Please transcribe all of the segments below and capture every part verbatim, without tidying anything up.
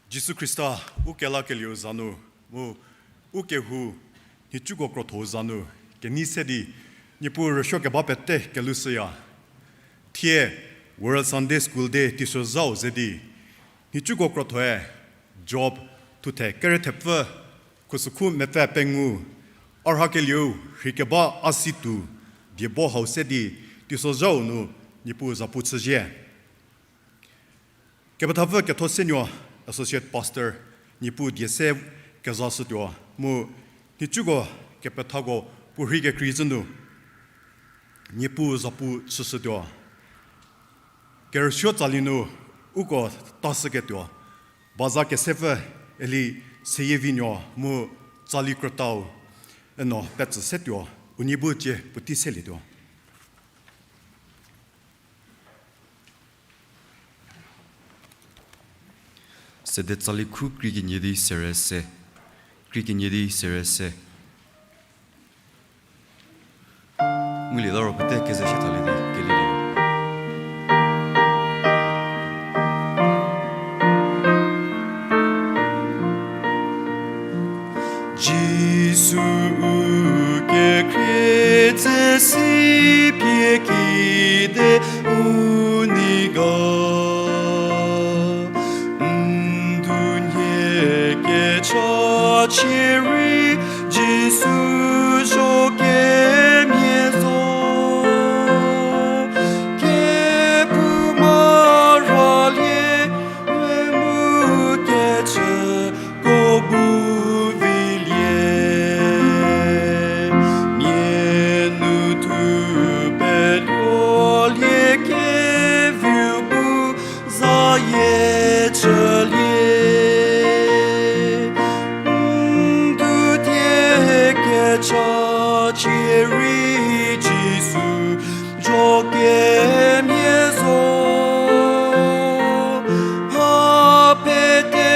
Jisu Khrista u kelakelieu za nu, mu u kehou nhicuko krotho za nu, kenei se di, Niepuu rüsuo keba pete kelushüya. Thie World Sunday School Day teisozhau ze di, nhicuko krothoe Job thuthe kere thepfü, khusükhu mepfü pengou, a rhakelieu rhi keba a si tuo, diebo hau se di, teisozhau nu Niepuu zapu chüzie. Kepethapfü Kethosenuo, Associate Pastor, Niepuu die se kezashütuo, mu nhicuko kepethako puorhei kekreizhü nu, Niepuu zapu chüshütuo. Kerüsuo tsali nu uko tashüketuo, baza kesepfü Eli Seyievinuo mu tsali krütau Eno petsü setuo, unie bu cie puotei selietuo. Sede tsali khu krie kenie di sere se, krie kenie di sere se. Ngulieta ro pete keze sie thalie di kelielie. Jisu u kekhrie tse si pie kide u nei ga. Ndunhie kecha chierei Jisu zho kemhie zo. Kephouma rhalie, we mu kechüko bu vilie. Mia nu thu peluolie, keviu bu zayie chülie. Ndudie kecha chierei Jisu zho kemhie zo. Mha pete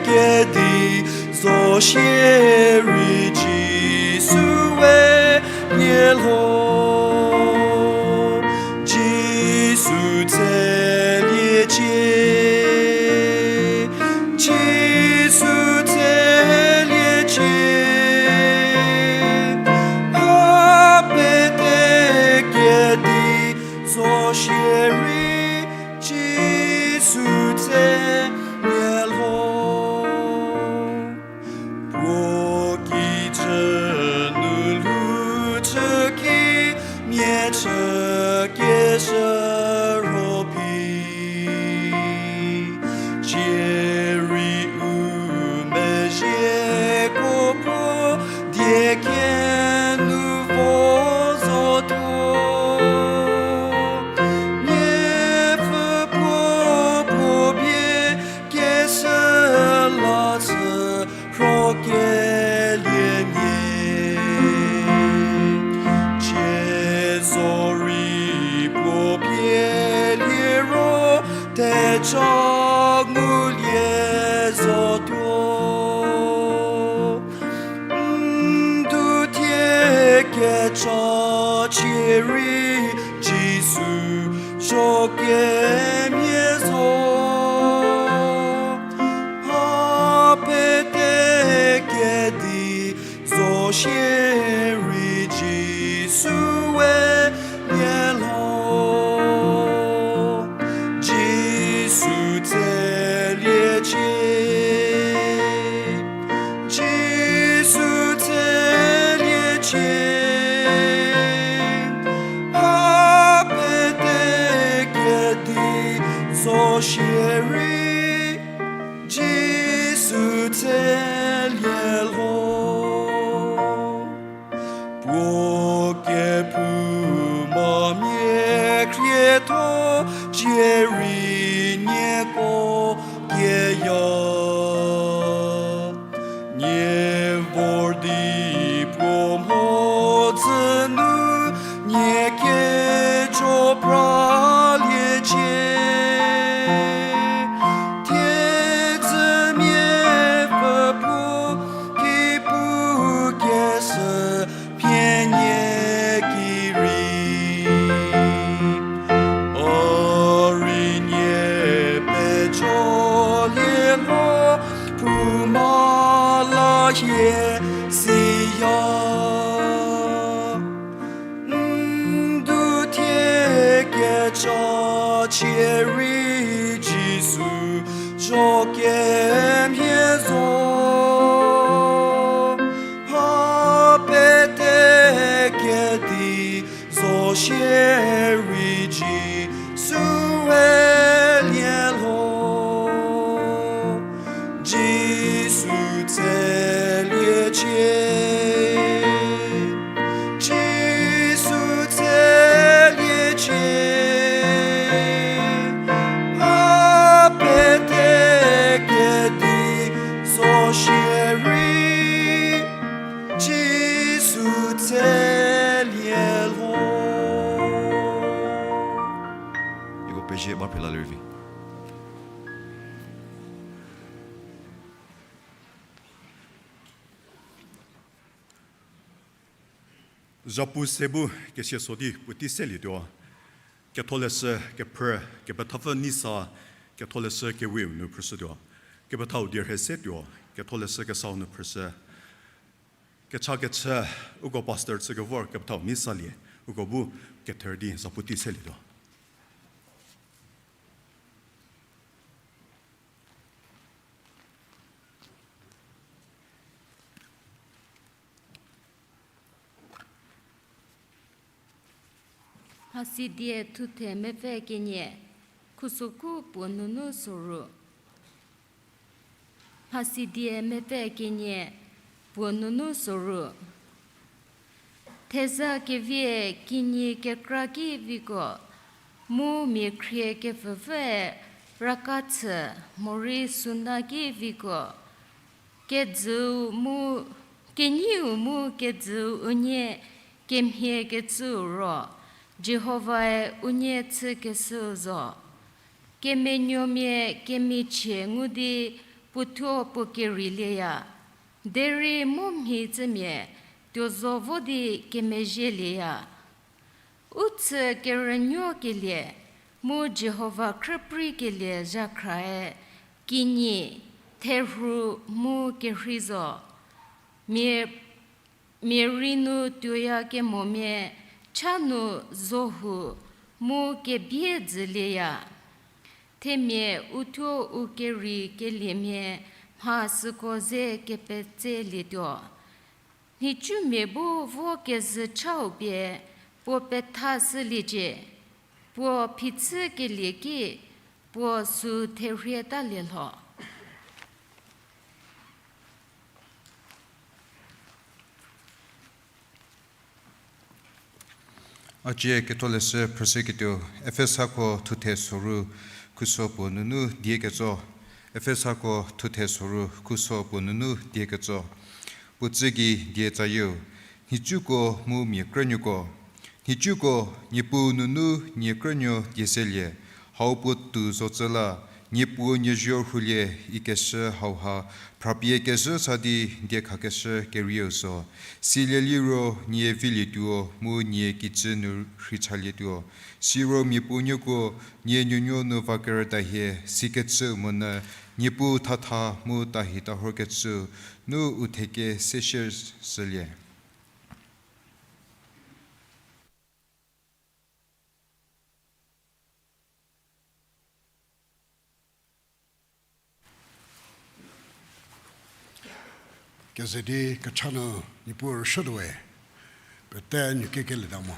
kedi zo shierei Jisu we lie lho. Jisu tseliecie, Jisu tseliecie. Mha pete kedi zo shierei Jisu tselie lho. Puo kijü nu lhou chü ki, mia chü keshü ro phi. Chierei u mezhieko puo die kenu vo zotuo. Niepfü puo puo pie keshü la chü rhokelie nie. Chie zorei puo pie liro theja ngulie zotuo. Ndudie kecha chierei Jisu zho kemhie zo. Mha pete kedi zo shierei Jisu we lie lho. Jisu tseliecie, Jisu tseliecie. Mha pete kedi zo shierei Jisu tselie lho. Puo kephoumamia khrietho, chierei nieko kieya. Nie vor di puo mhodzü nu, nie kejo praliecie. Thiedzü miapfü puo ki pu keshü pie nie ki rei. A rei nie pejolie lho. Shierei Jisu zho kemhie zo, mha pete kedi zo shierei Jisue lie lho. Jisu tseliecie, Jisu tseliecie, mha pete kedi zo shierei Jisu tselie lho. Iko pezie ba phila lervi. Zapu se bu kesia so di puotei selietuo. Ketholeshü kephrü, kepethapfü nei sa, Ketholeshü keweu nu phrüshütuo. Kepethau die rhe setuo, Ketholeshü kesau nu phrüshü. Kecha kechü, uko pastor chükevor kepethau nei salie, uko bu kether di zapu tei selietuo. Mhasidie thuthe mepfü kenie, khusoku puo nunu soru. Mhasidie mepfü kenie, puo nunu soru. Theza kevie kinyi kekra ki viko, mu mia khrie kepfhüpfüe raka chü morei suna ki viko, kejüu mu, kenyiu mu kejüu unie kemhie kecüu ro, Jihovae unie chükeshüu zo. Kemenuomia kemichie ngu di puothuo puo kerielieya, derei mu mhi tsümia tuo zo vo di kemezhielieya. U chü kerünuokelie mu Jihova khrüprikelie zhakhrae kinyi, therhu mu kerhei zo. Mia, mia rei nu tuoyakemomia cha nu zohu mu kebie dzülieya. Themia uthuo u keriekeliemia mha süko ze kepetselietuo. Nhicumia bu vo kezhü chau pie puo pethashüliecie, puo phichükelie ki puo sü therhie talie lho. A cie Ketholeshü phrüshüketuo, Efesako thuthe soru khuso puo nunu die ketso. Efesako thuthe soru khuso puo nunu die ketso. Puo tsü gei die tsayieu, nhicuko mu mia krünuoko. Nhicuko, Niepuu nunu nie krünuo die selie, hau puo tou zocü la, Niepuu nie zuo rhulie ikeshü hauha, phrapie kezhü sa di diekhakeshü kerieu so. Silie liro nie vilietuo mu nie kijü nu rhei chalietuo. Siro mia puonuoko, nie nuonuo nu va kerüta hie, sikecü monyü, Niepuu thatha mu tahi tahorkecü nu u theke seshie shülie. Keze di kecha nu Niepuu rüshütuowe, pete nu kekelieta mo.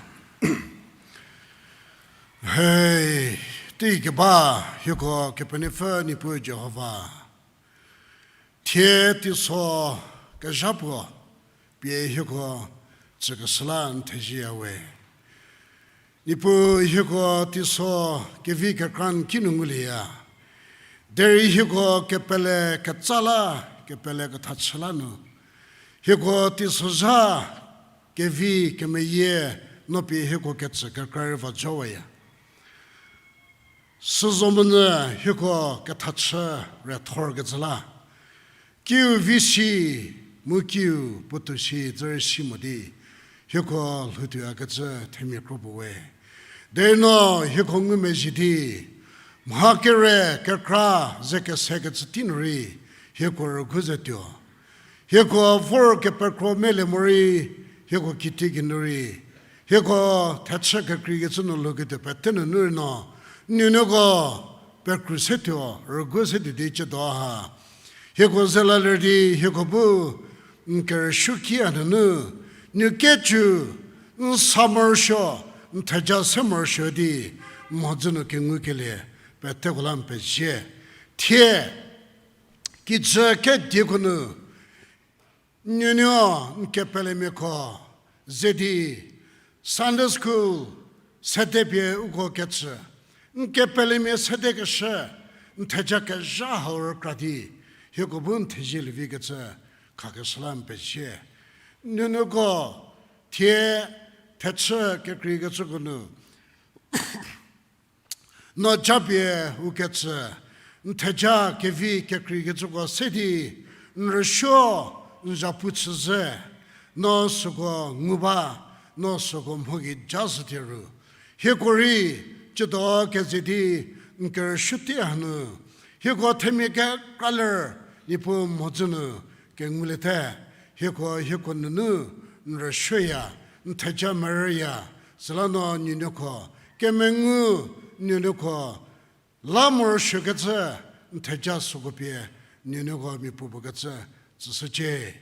Hei, teikeba hieko Kepenuopfü Niepuu Jihova, thie teiso kezha puo pie hieko tsükeshü la n thezieyawe. Niepuu hieko teiso kevi kekra n kinu ngulieya. Derei hieko kepele ketsa la, kepele kethachü la nu, hieko teisozha kevi kemeyie no pie hieko ketsü kekra rei va jowaya. Süzo monyü hieko kethachü rethorkecü la, kiu vi si, mu kiu puotou si dzü rei si mo di, hieko lhoutuoyakecü themia kro puo we. Derei no hieko ngumezhie di, mha kere kekra ze kesekecü tei nu rei hieko rügu ze tuo. Hieko vor kepekro melie morei, hieko kiti geinu rei, hieko thechü kekreikecü nu lhouketuo pete nunu rei no, Nuonuoko pekru se tuo, rügu se tuo di chüdo ha. Hieko ze laler di hieko bu n kerüsuoki a nunu, nuo kecü, n sa morosuo, n theja se morosuo di, mhodzü nu kengukelie, peteko la n pezie. Thie, kijü kedieko nu, nuonuo n kepelemiako ze di Sunday school sede pie uko kechü, n kepelemia sede keshü, n theja kezha hau rükra di, hieko bu n thezie lievi kecü khakeshü la n pezie. Nuonuoko thie thechü kekreikecüko nu, no japie u kecü, n theja kevi kekreikecüko se di, n rüsuo, n zapu chü ze, no süko ngu ba, no süko mho gei ja zhütie ru. Hieko rei, chüdo keze di, n kerüsuo tei hanu, hieko themia kekraler, Niepuu mhodzü nu, kenguliete, hieko, hieko nunu, n rüsuoya, n theja merüya, süla no nuonuoko, kemengu nuonuoko, la morosuokecü, n theja süko pie, nuonuoko miapuo puo kecü, tsüshücie.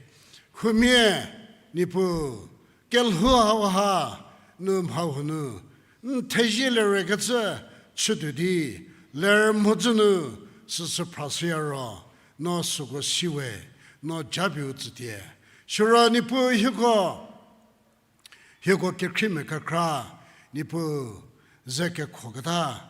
Humia, Niepuu, kelhou hauha, nu mha hunu, n thezie lerekecü, chütuo di, ler mhodzü nu, süsü phrashüya ro, no süko siwe, no japie u tsütie. Siro Niepuu hieko, hieko kekhriemia kekra, Niepuu ze kekhoketa,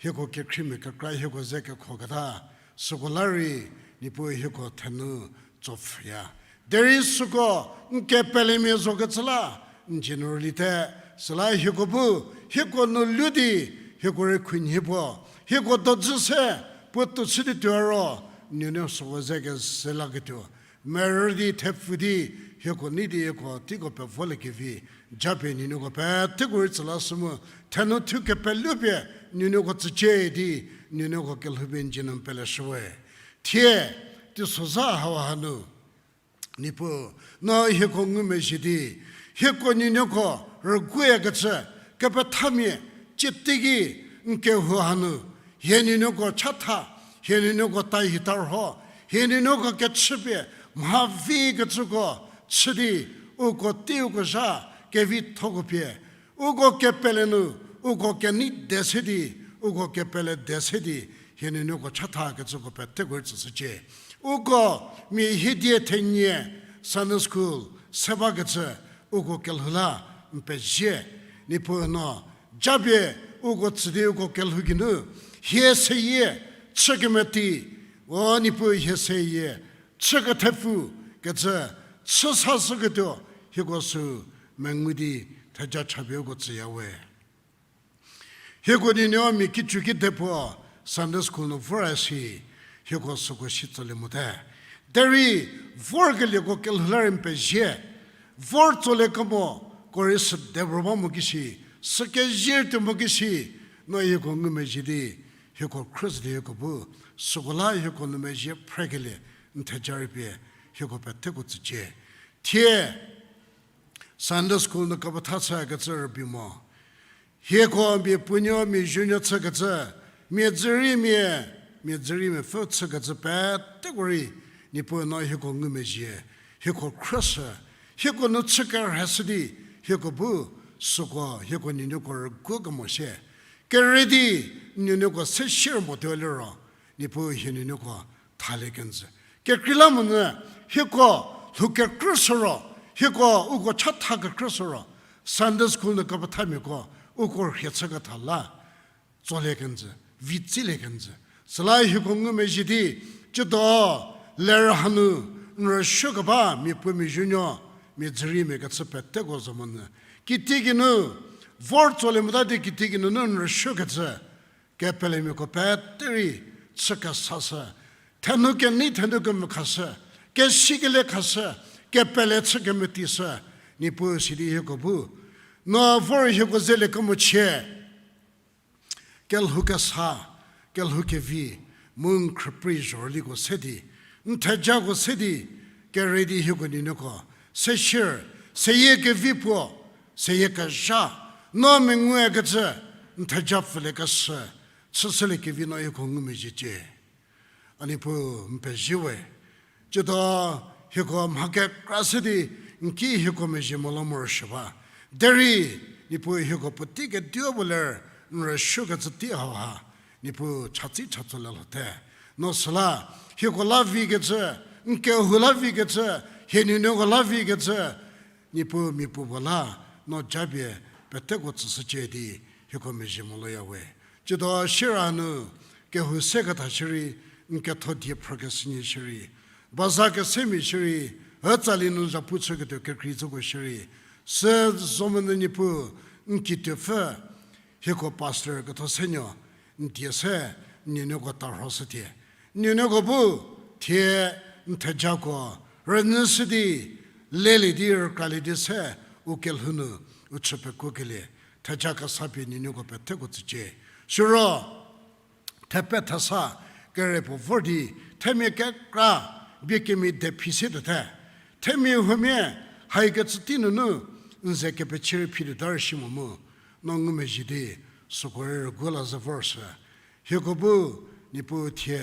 hieko kekhriemia kekra, hieko ze kekhoketa, süko la rei, Niepuu hieko thenu tsopfüya. Derei süko n kepelemia zokecü la, n generalite, süla hieko bu, hieko nu lu di, hieko rei khunhie puo, hieko dojü se, puo tuo chü di tuo ro, nuonuo süko ze keze laketuo, merü di thepfü di, hieko nei di hieko teiko pevoliekevi, japie nuonuoko peteko rei tsü la sü mu, thenu thu kepelou pie, nuonuoko tsücie di, nuonuoko kelhou pie n dzie nu peleshüwe. Thie, teisozha hauha nu, Niepuu, no hieko ngumezhie di, hieko nuonuoko rüguoyakecü, kepethamia, cie teiki, n kehou hanu, hie nuonuoko chatha, hie nuonuoko tahi tarho, hie nuonuoko kechüpie, mhavi kecüko, chü di, uko tei uko zha, kevithoko pie, uko kepele nu, uko kenei de se di, uko kepele de se di, hie nuonuoko chatha kecüko peteko rei tsüshücie. Uko mia hiedie thenie Sunday school se bakecü uko kelhou la n pezie. Niepuu no, japie uko tsü di uko kelhou geinu, hie seyie chü kemeti, o Niepuu hie seyie chü kethepfu kecü, chü sashüketuo, hieko sü mengu di theja chapie uko tsüyawe. Hieko nuonuo mia kicu kidepuo Sunday school nu vor si, hieko süko si tsolie mote. Derei vorkelieko kelhou la rei n pezie, vor tsolie kemo, ko rei sü debro ba mo kisi, sü kezie tuo mo kisi, no hieko ngumezhie di, hieko khrüshü di hieko bu, süko la hieko numezhie phrekelie, n theja rei pie, hieko peteko tsücie. Thie, Sunday school nu kepetha chükecü rübei mo. Hieko mia puonuo mia zuonuo chükecü, mia dzüriemia, mia dzüriemia pfü chükecü peteko rei, Niepuu no hieko ngumezhie, hieko khrüshü, hieko nu chü kerheshü di, hieko bu, süko, hieko nuonuoko rüguo kemo sie. Kere di, nuonuoko se sier motuo liro, Niepuu hie nuonuoko thalie kenjü. Kekreilamonyü, hieko lhou kekrüshü ro, hieko uko chatha kekrüshü ro, Sunday school nu kepethamiako, uko rhie chüketha la, tsolie kenjü, vitsilie kenjü. Süla hieko ngumezhie di, chüdo, ler hanu, n rüsuokeba, mia puo mia zuonuo, mia dzüriemia kechü peteko zo monyü. Kitiekinu, vor tsolie mota di kitiekinu nu n rüsuokecü, kepelemiako pete rei chü kesashü, thenu kenei thenu kemvü khashü, kesikelie khashü, kepele chü kemetishü, Niepuu sidi hieko bu. No vor hieko zelie kemochie. Kelhou kesa, kelhou kevi, mu n khrüprei zhorüliko se di, n thejako se di, kere di hieko nuonuoko, se sier, seyie kevi puo, seyie kezha, no menguakecü, n theja pfülie keshü, chüshüliekevi no hieko ngumezhiecie. A Niepuu n pezie we. Tsiedo hieko mha kekra se di n ki hieko mezhie molo morosuo ba. Derei, Niepuu hieko puotei kedipuo ler n rüsuokecü tei hauha, Niepuu chatsi chatsolie lhote. No süla, hieko la vikecü, n kehou la vikecü, hie nuonuoko la vikecü, Niepuu mia puopuo la, no japie peteko tsüshücie di, hieko mezhie moloya we. Tsiedo sierü nu, kehou seketha shierei, n ketho die phrükeshünyü shierei, baza kesemia shierei, ütsali nu zapu chüketuo kekrei zoko shierei, sü zo monyü Niepuu, n kituopfü, hieko pastor ketho senuo, n die se, n nuonuoko tarhoshütie. N nuonuoko bu, thie, n thejako, rünyüshü di, lelie di rükralie di se, u kelhou nu, u chü pekuokelie, theja kesa pie n nuonuoko peteko tsücie. Siro, thepe thesa, kere puo vor di, themia kekra, bie kemia de phi se tuote. Themia huomia, haikecü tei nunu, n ze kepechie rei phi tuota rüshi mo mu, no ngumezhie di, süko rei rüguo la ze vor sü. Hieko bu, Niepuu thie,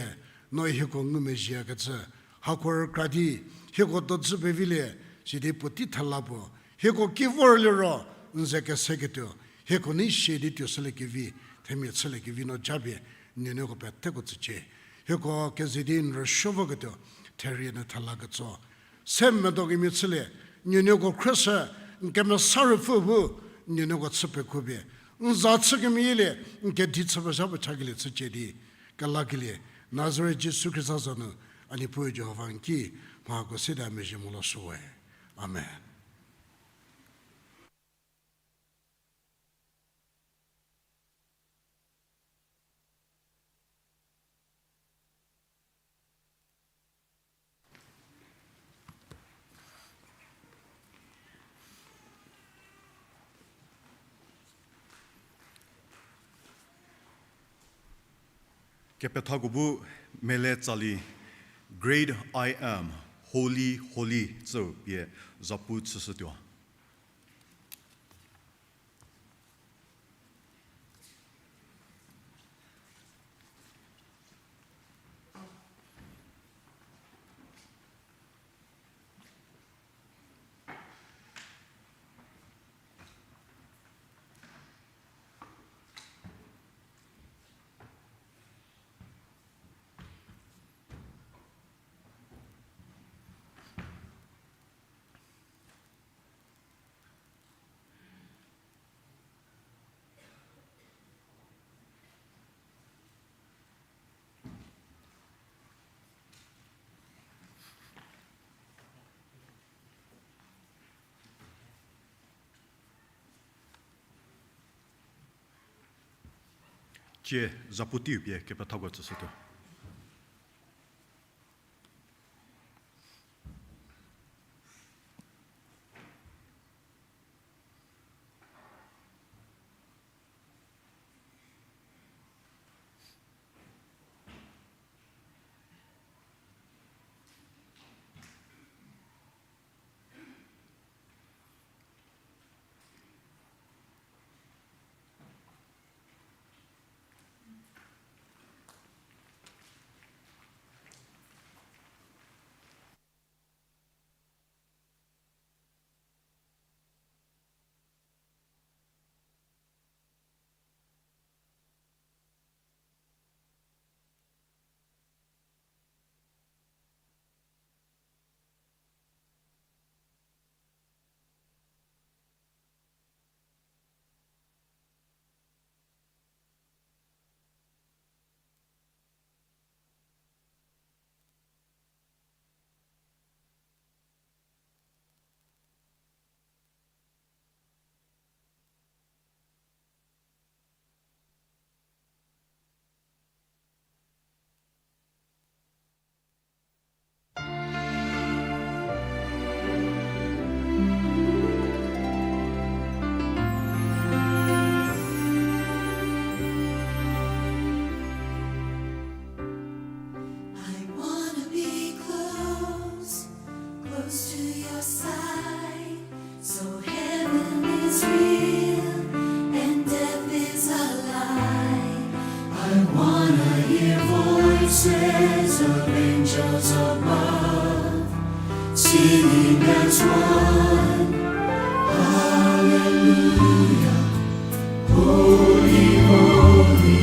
no hieko ngumezhiekecü, hako rükra di, hieko dozü pevilie, sidi puotei thela puo, hieko ki vor liro, n ze keseketuo, hieko nei shie di tuoshüliekevi, themia chüliekevi no japie, n nuonuoko peteko tsücie. Hieko keze di n rüsuo voketuo, therie nu thela ketso. Se medo kemia chülie, n nuonuoko khrüshü, n kemesa ruopfü bu, n nuonuoko chü pekuo pie. N za chü kemeyielie, n kedi chü pezha puo chakelie chücie di, kelakelie, Nazaret Jisu Khrista za nu, a Niepuu Jihova n ki, mhako se di a mezhie molo shüwe. Amen. Kepethako bu mele tsali Great I Am, Holy, Holy tsü pie zapu chüshütuo. Tsie zapu teiu pie kepethako tsüshütuo. Wanna hear voices of angels above, singing as one, Hallelujah, holy, holy,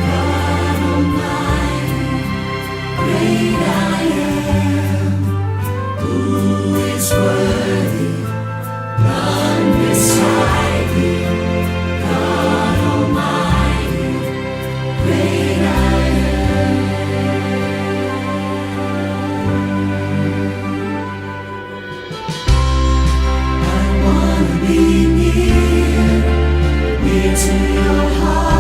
God Almighty, great I am, who is worthy, none beside thee, God Almighty, great I am. I wanna be near, near to your heart.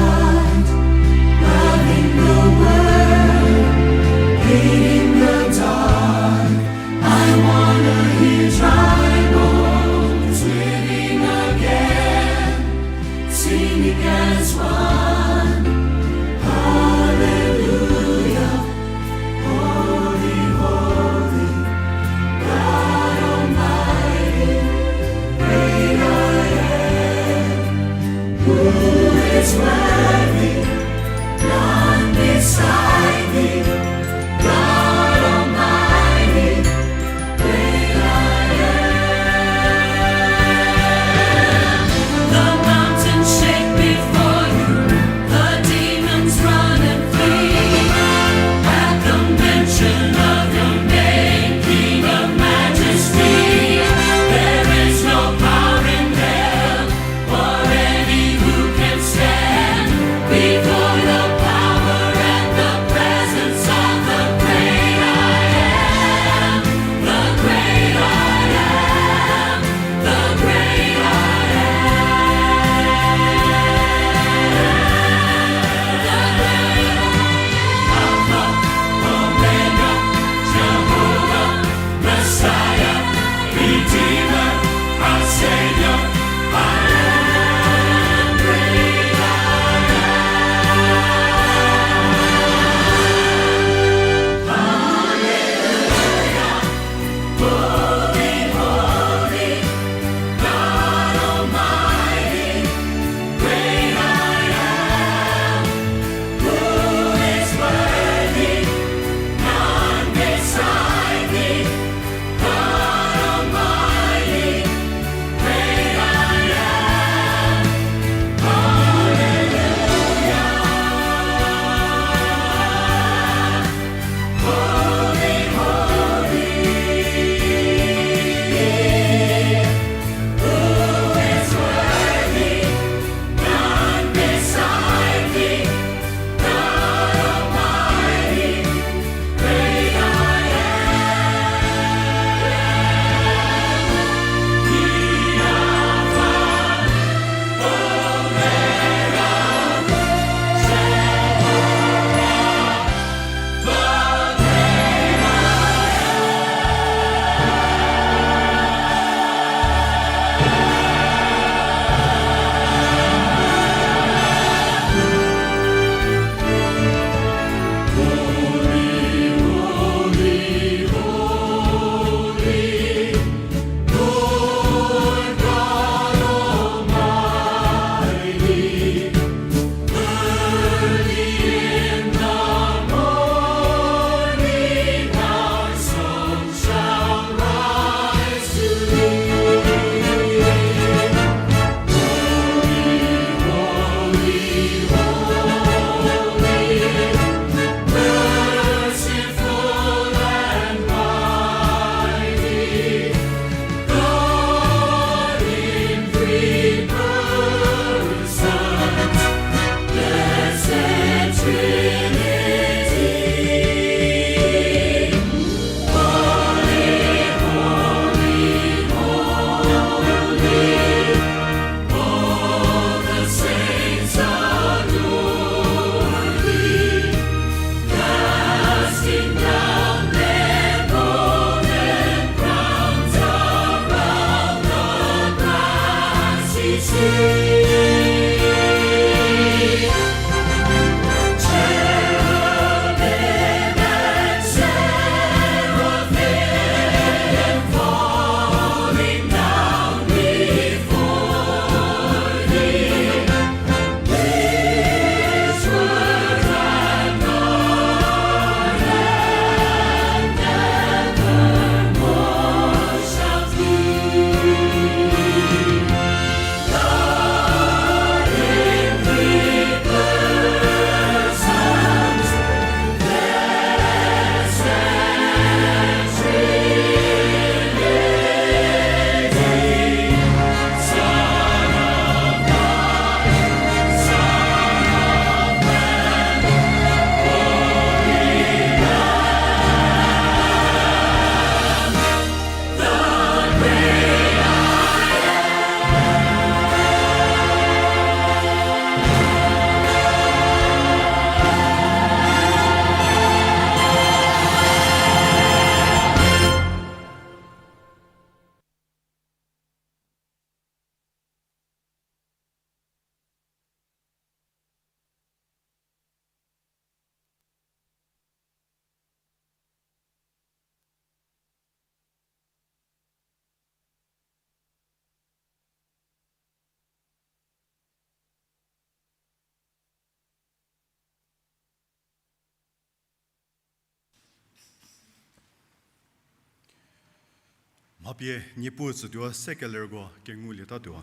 Mha pie Niepuu tsütuo se kelerko kengulietatuo,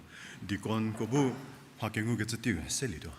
deaconko bu mha kengukecü teiu selietuo.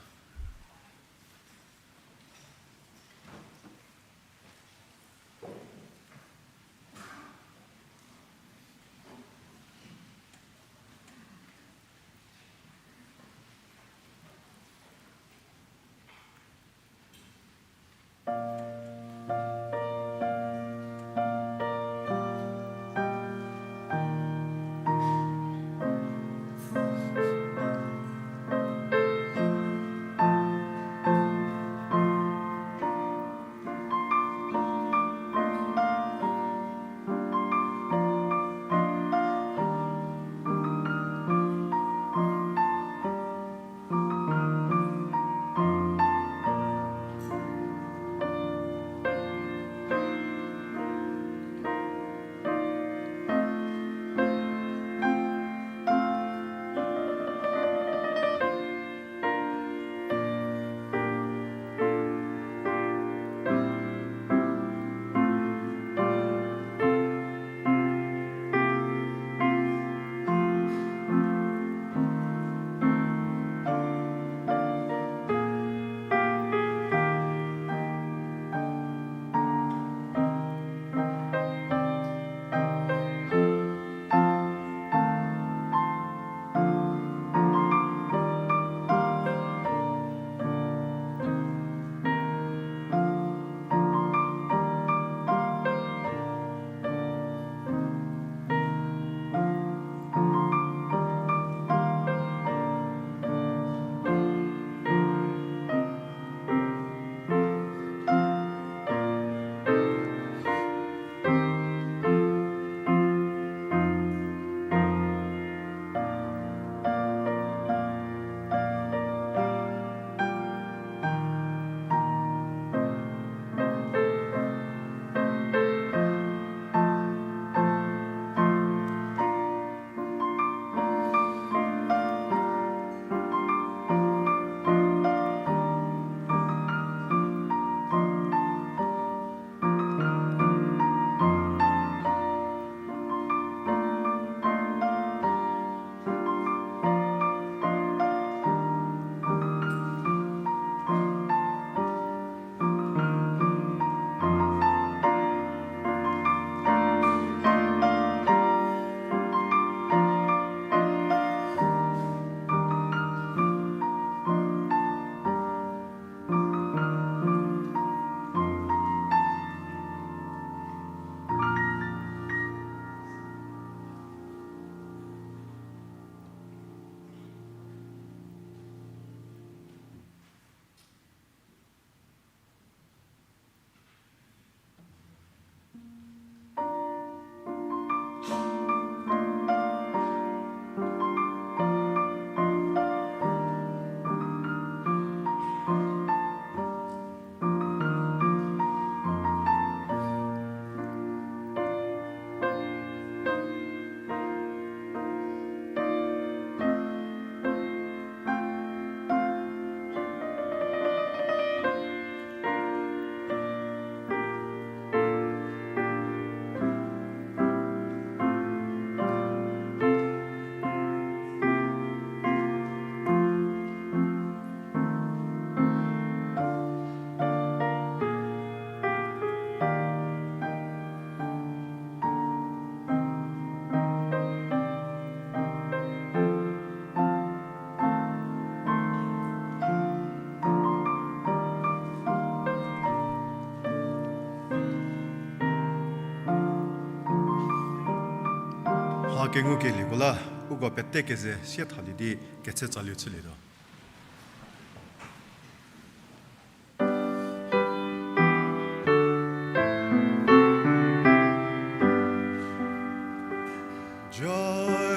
Mha kengukelieko la, uko pete keze sie thalie di ketse tsaliu chülietuo.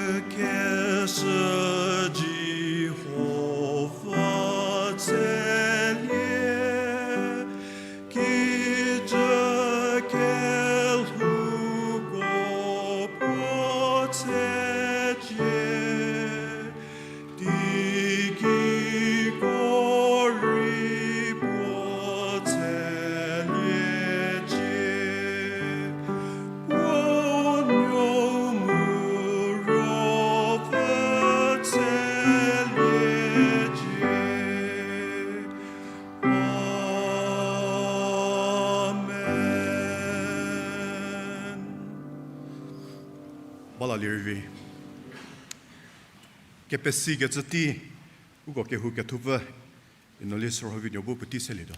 Jakeshü Jihova tselie, kijü kelhouko puo tsecie, teiki Lalirvi. Kepesikecü tei, uko kehou kethupfü, Enoli Sorhovinuo bu puotei selietuo.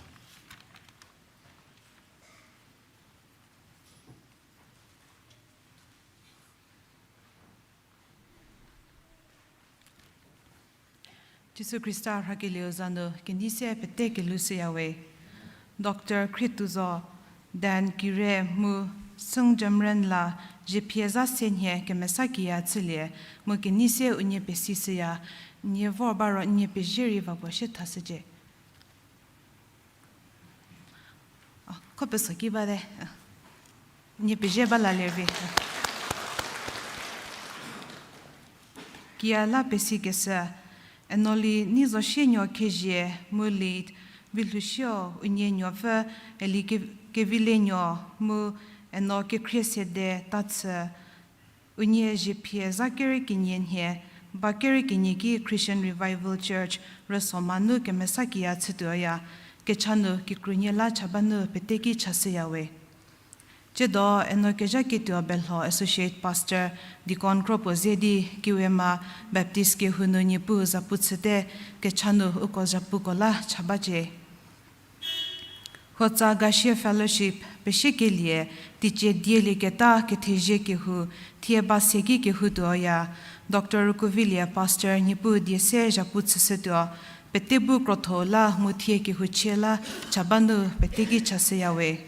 Jisu Khrista rhakelieu za nu kenei se pete kelhou shüyawe. Doctor Khrietuzo, Dan Kire mu Süngjemren la zhiephie za se nhie kemesa kiya chülie mu kenei se unie pesishüya, nie vor ba ro nie pezhie rei va puo shie thashücie. A, kho peso ki bate. A, nie pezhie ba lalirvi. Kiya la pesikeshü, Enoli Neizosienuo Khezhie mu late Vilhusio unie nuopfü Eli Ke-, Kevilienuo mu Eno Kekhriesede Tatsü, unie zhiephie za kere kenie nhie, ba kere kenie ki Christian Revival Church Rüsoma nu kemesa kiya chütuoya, kecha nu kikrunie la cha ba nu pete ki chashüyawe. Tsiedo Eno Kezhaketuo Belho Associate Pastor, Deacon kropuo ze di Kiwema Baptist kehou nu Niepuu zapu chüte, kecha nu uko zapuko la cha bacie. Huotsa Gasie Fellowship pesiekelie, teicie dielieketa kethezie kehou, thie ba se ki kehou tuoya, Doctor Rükuvilie Pastor Niepuu die se zapu chüshütuo, pete bu krotho la mu thie kehouchie la cha ba nu pete ki chashüyawe.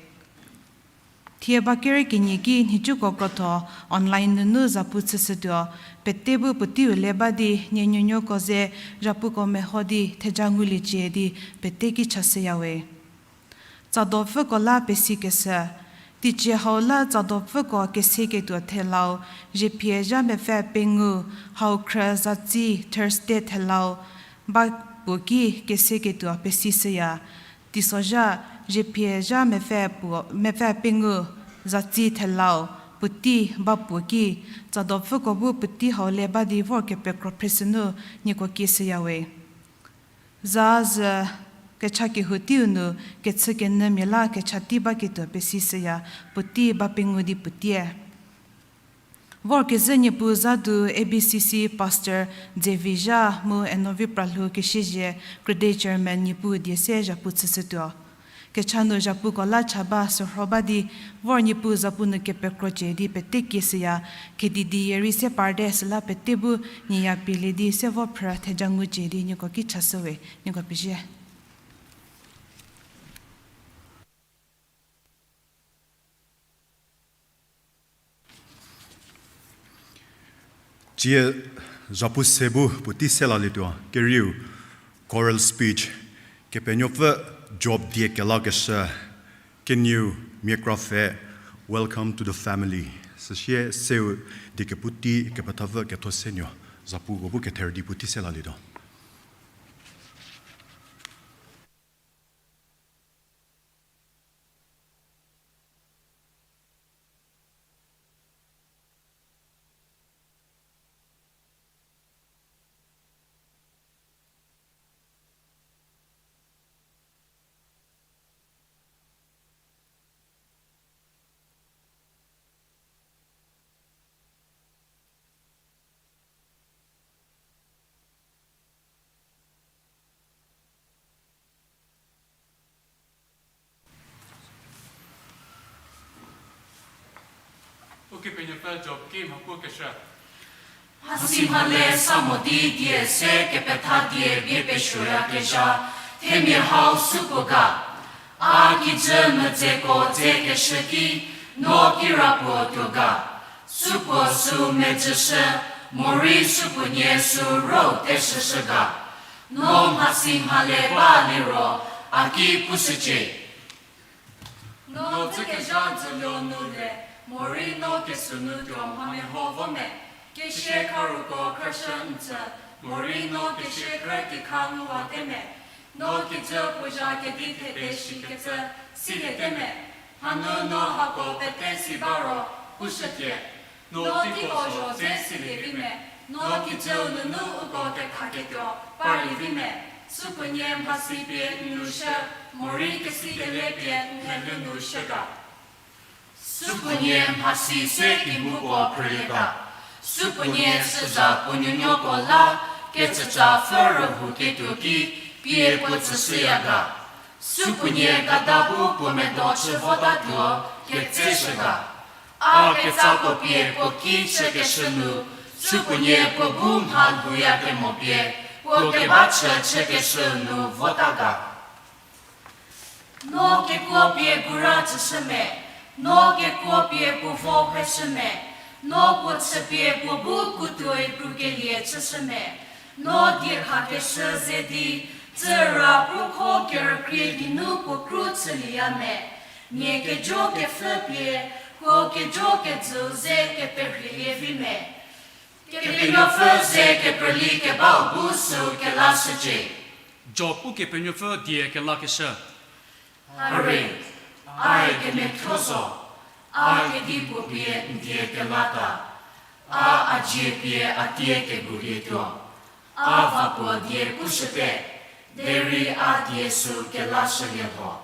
Thie ba kere kenie ki nhicuko krotho online nunu zapu chüshütuo, pete bu puoteiu le ba di nie nuonuoko ze zapuko meho di theja nguliecie di pete ki chashüyawe. Tsadopfüko la pesikeshü, teicie hau la tsadopfüko keseketuo thelau, zhiephie zha mepfü pengou, hau khrü zatsi Thursday thelau, ba puo ki keseketuo pesishüya. Teisozha, zhiephie zha mepfü puo, mepfü pengou, zatsi thelau, puotei ba puo ki, tsadopfüko bu puotei hau le ba di vor kepekro phresü nu nieko kieshüyawe. Za zü kecha kehou teiu nu kechükenyümia la kecha tei baketuo pesishüya, puotei ba pengou di puoteie. Vorkezhü Niepuu za du A B C C Pastor Dzevizha mu Eno Vipralhou Kesiezie Krüdei Chairman Niepuu die se zapu chüshütuo. Kecha nu zapuko la cha ba sürho ba di vor Niepuu zapu nu kepekrocie di pete kieshüya, kedidi yie rei se parte süla pete bu nieya pielie di se vo phrü theja ngucie di nieko ki chashüwe, nieko pezie. Tsie zapu se bu puotei se lalietuo, kerieu choral speech, Kepenuopfü Job die kelakeshü, kenieu Mia Krapfhe, Welcome to the Family. Süsie seu die kepu tei kepethapfü Kethosenuo, zapuko bu kether di puotei se lalietuo. Ukepenuopfü Job ki mhakukeshü. Mhasi mhale sa mo di die se kepetha die bie pesuoyakezha, themia hau supuo ga? A kijü medzeko dzekeshü ki, no kirapuo tuo ga? Supuo sü medzüshü, morei supuonie sü rou teshüshü ga? No mhasi mhale ba liro, a ki pushücie. No dzükezha dzüluo nu le, morei no kesünu tuo mhameho vo me? Kesie kharuko khrüshü n tsü, morei no kesie khrü kikha nguwate me? No kijü puo zha kedi thete shikecü siliete me? Hanu no hako pete si ba ro, pushütie. No teiko zho dze silie vi me? No kijüu nunu uko kekhaketuo parlie vi me? Supuonie mhasi pie n nushü, morei kesikele pie n helhou nushü ga? Supuonie mhasi se kemoko phrülie ga? Supuonie süza puo nuonuoko la kecüca pfü rühou ketuo ki pie puo tsüshüya ga? Supuonie gada bu puo medo chü votatuo ketseshü ga? A ketsako pie puo ki chükeshü nu, supuonie puo bu mha lhouya kemo pie puo keba chü chükeshü nu vota ga? No kekuo pie gura tsüshü me, no kekuo pie puo vo heshü me, no puo chüpie puo bu kutuoi krukelie chüshü me, no diekhakeshü ze di, tsüra krukho kerükrie geinu puo kru chülieya me, nie kejo kepfhü pie, ko kejo kejüu ze keperhielie vi me. Kepenuopfü ze keprüli kebau bu süu kelashücie. Job Ukepenuopfü die kelakeshü. Hari, a-e kemethuo zo, a kedipuo pie n die kelata, a a dzie pie a tie kegulietuo, a va puo die pushüte, derei a die süu kelashülie lho,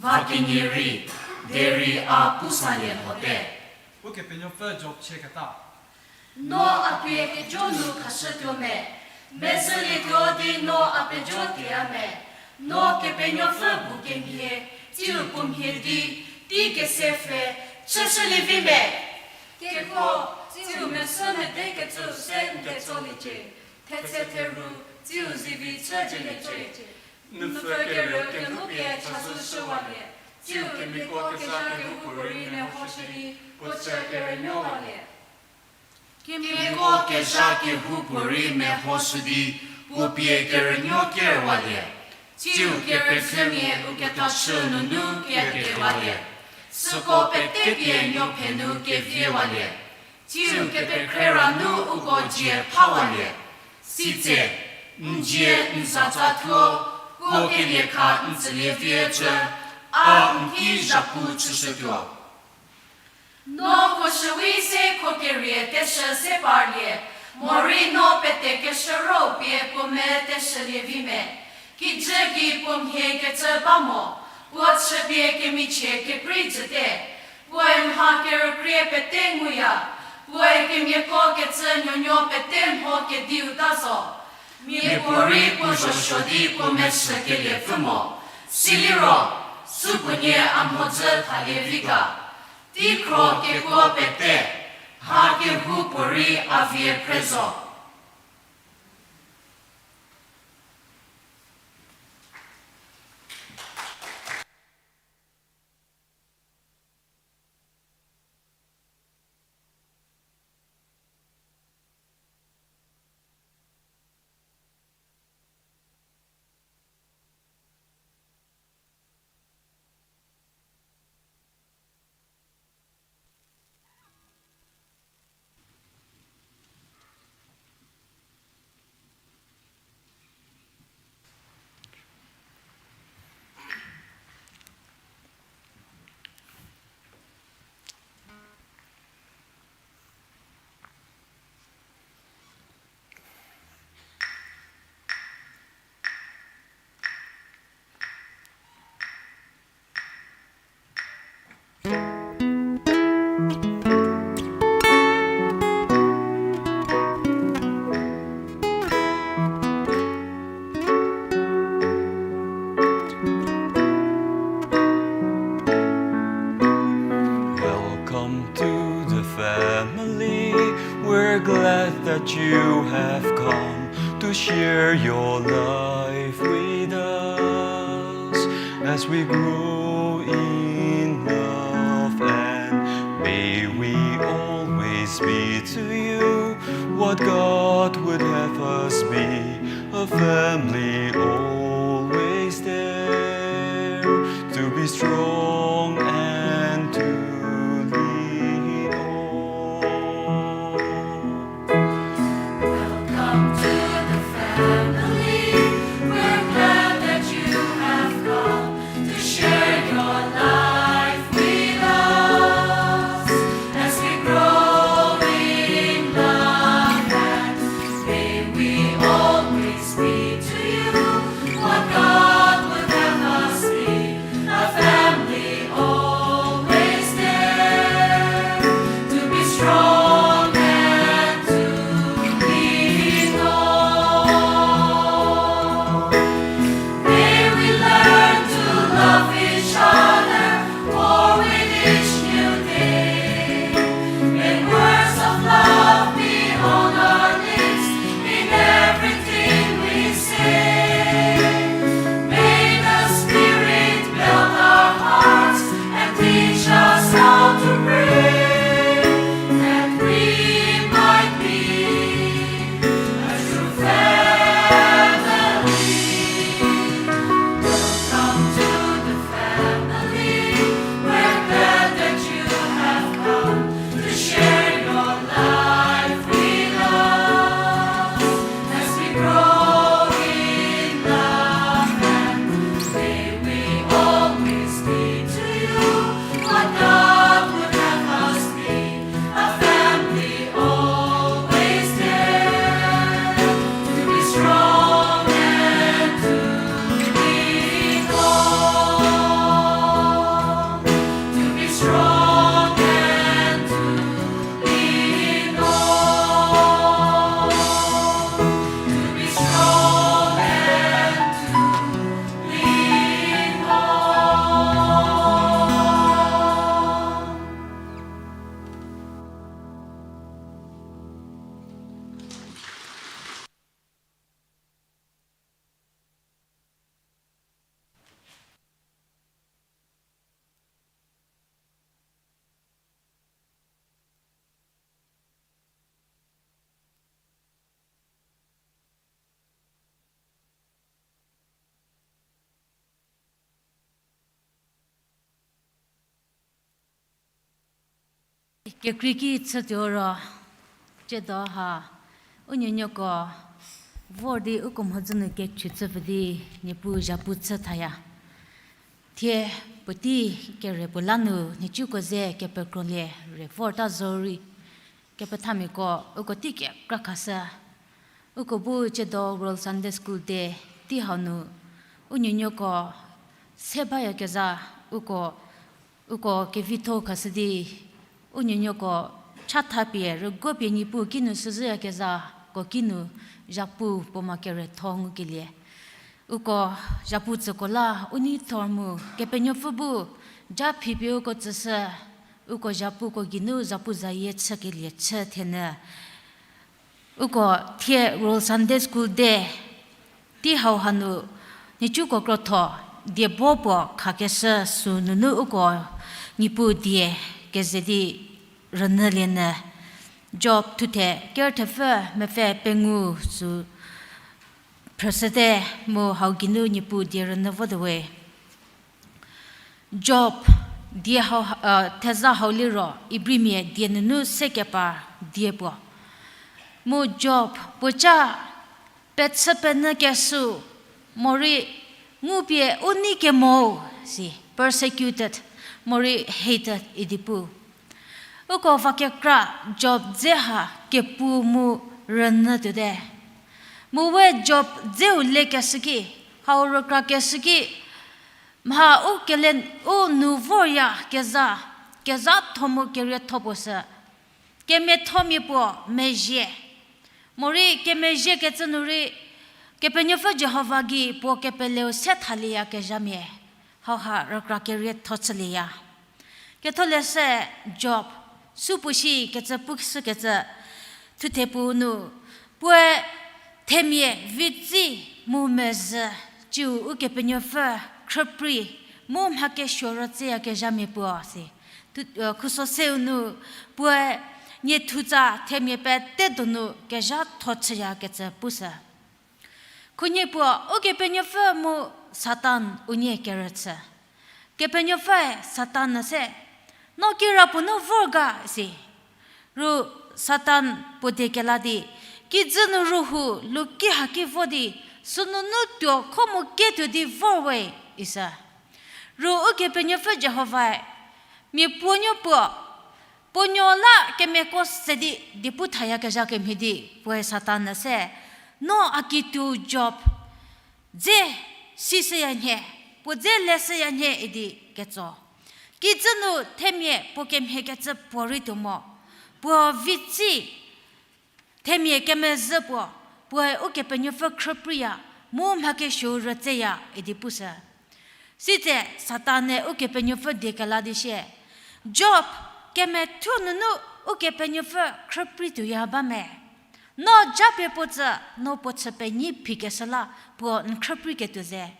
va kenie rei, derei a pusalie lhote. Ukepenuopfü Job chieketa. No a pie kejo nu khashütuo me, mezhülietuo di no a pejo tiya me, no Kepenuopfü bu kemhie, tsiu puo mhie di, tei kese pfhe, chüshülie vi me. Keko, tsiu mesü mede kecü se n ketsoliecie, thetse theru, tsiu zivi chüjüliecie. Nupfü kerü kelhou pie chazou shüwalie, tsiu kemiako kezha kehoupuorei mehoshü di, puo chü kerünuowalie. Kemiako kezha kehoupuorei mehoshü di, puo pie kerünuo kerwalie. Tsiu kepekhremia u kethashü nunu kekewalie. Süko pete pie nuophe nu keviewalie. Tsiu kepekhrera nu uko dzie phawalie. Sitse, n dzie n zatsa thuo, ko keliekha n tsülie vie cü, a n ki zhapu chüshütuo. No khoshüwi se khokerie teshü se parlie, morei no pete keshürou pie puo me teshülie vi me. Kijü gei puo mhie kecü ba mo, puo chüpie kemichie keprei jüte. Puoe mha kerükrie pete nguya, puoe kemiako kecü nuonuo pete mho kediu ta zo. Miapuorei puo zhosuo di puo meshü keliepfü mo. Siliro, supuonie a mhodzü thalie vi ga? Teikhro kekuo pete, mha kehoupuorei a vie phre zo. Welcome to the family. We're glad that you have come to share your life with us as we grow in love, and may we always be to you what God would have us be, a family always there to be strong and to lead on. Welcome to the family. We're glad that you have come to share your life with us as we grow in love, and may we always be to you what God would have us be, a family Kekrei ki chütuo ro, tsiedo ha, u nuonuoko vor di uko mhodzü nu kechü chüpfü di, Niepuu zhapu chü thaya. Thie puotei kere puo la nu nhicuko ze kepekrolie rei vorta zorei, kepethamiako uko tei kekra khashü. Uko bu tsiedo World Sunday School Day tei hau nu, u nuonuoko se bayakezha, uko, uko kevitho khashü di, u nuonuoko chathapie rüguopie Niepuu kinu shüzhüyakezhako kinu zhapu puo ma keretho ngukelie. Uko zhapu tsüko la u neithor mu Kepenuopfü bu ja phipie uko tsüshü, uko zhapuko geinu zhapu zayie chükelie chü thenyü. Uko thie World Sunday School Day tei hau hanu, nhicuko krotho, diebo puo khakeshü sü nunu uko Niepuu die keze di rünyülie nyü. Job thuthe ker thepfü mepfü pengou sü phrüshüte mu hau geinu Niepuu die rünyü votuo we. Job die hau, theza hau liro Ibrimia die nunu se kepar die puo. Mu Job puoca pechü penyü kesü, morei ngupie u nei kemo si, persecuted, morei hated idi pu. Uko va kekra Job dze ha kepu mu rünyü tuote. Mu we Job dzeu lekeshü ki, hau rükrakeshü ki, mha u kelen u nu vorya kezha, kezhatho mu kerietho puo sü, kemiathomia puo mezhie. Morei kemezhiekecü nu rei, Kepenuopfü Jihova gei puo kepeleu se thalieyakezhamia, hauha rükra kerietho chülieya. Ketholeshü Job, supuo shi kecü pushükecü, thuthe puo nu, puoe themia vitsi mu mezhü, ciu Ukepenuopfü khrüprei, mu mha kesuo rütseyakezhamia puo si. Khuso seu nu, puoe nie thutsa themia pete donu kezhatho chüyakecü pushü. Khunhie puo Ukepenuopfü mu Satan unie kerüchü. Kepenuopfüe Satan-e se, no kirapuo nu vor ga si. Ru Satan puo die kela di, kijü nu ruhu luki haki vo di, sünunu tuo kho mu ketuo di vor we, isü. Ru Ukepenuopfü Jihovae, mia puonuo puo, puonuo la kemiako se di, diepu thayakezha kemhie di, puoe Satan-e se, no a kituo Job dze sishüya nhie, puo dze leshüya nhie idi ketso. Kijü nu themia puo kemhiekecü puorei tuo mo, puo vitsi themia kemezhü puo, puoe Ukepenuopfü khrüpreiya, mu mha kesuou rütseya idi pushü. Sitse Satan-e Ukepenuopfü die kela di sie, Job, kemethuo nunu Ukepenuopfü khrüprei tuoya ba me? No japie puo tsü, no puo chü penyi phikeshü la puo n khrüpreiketuo ze.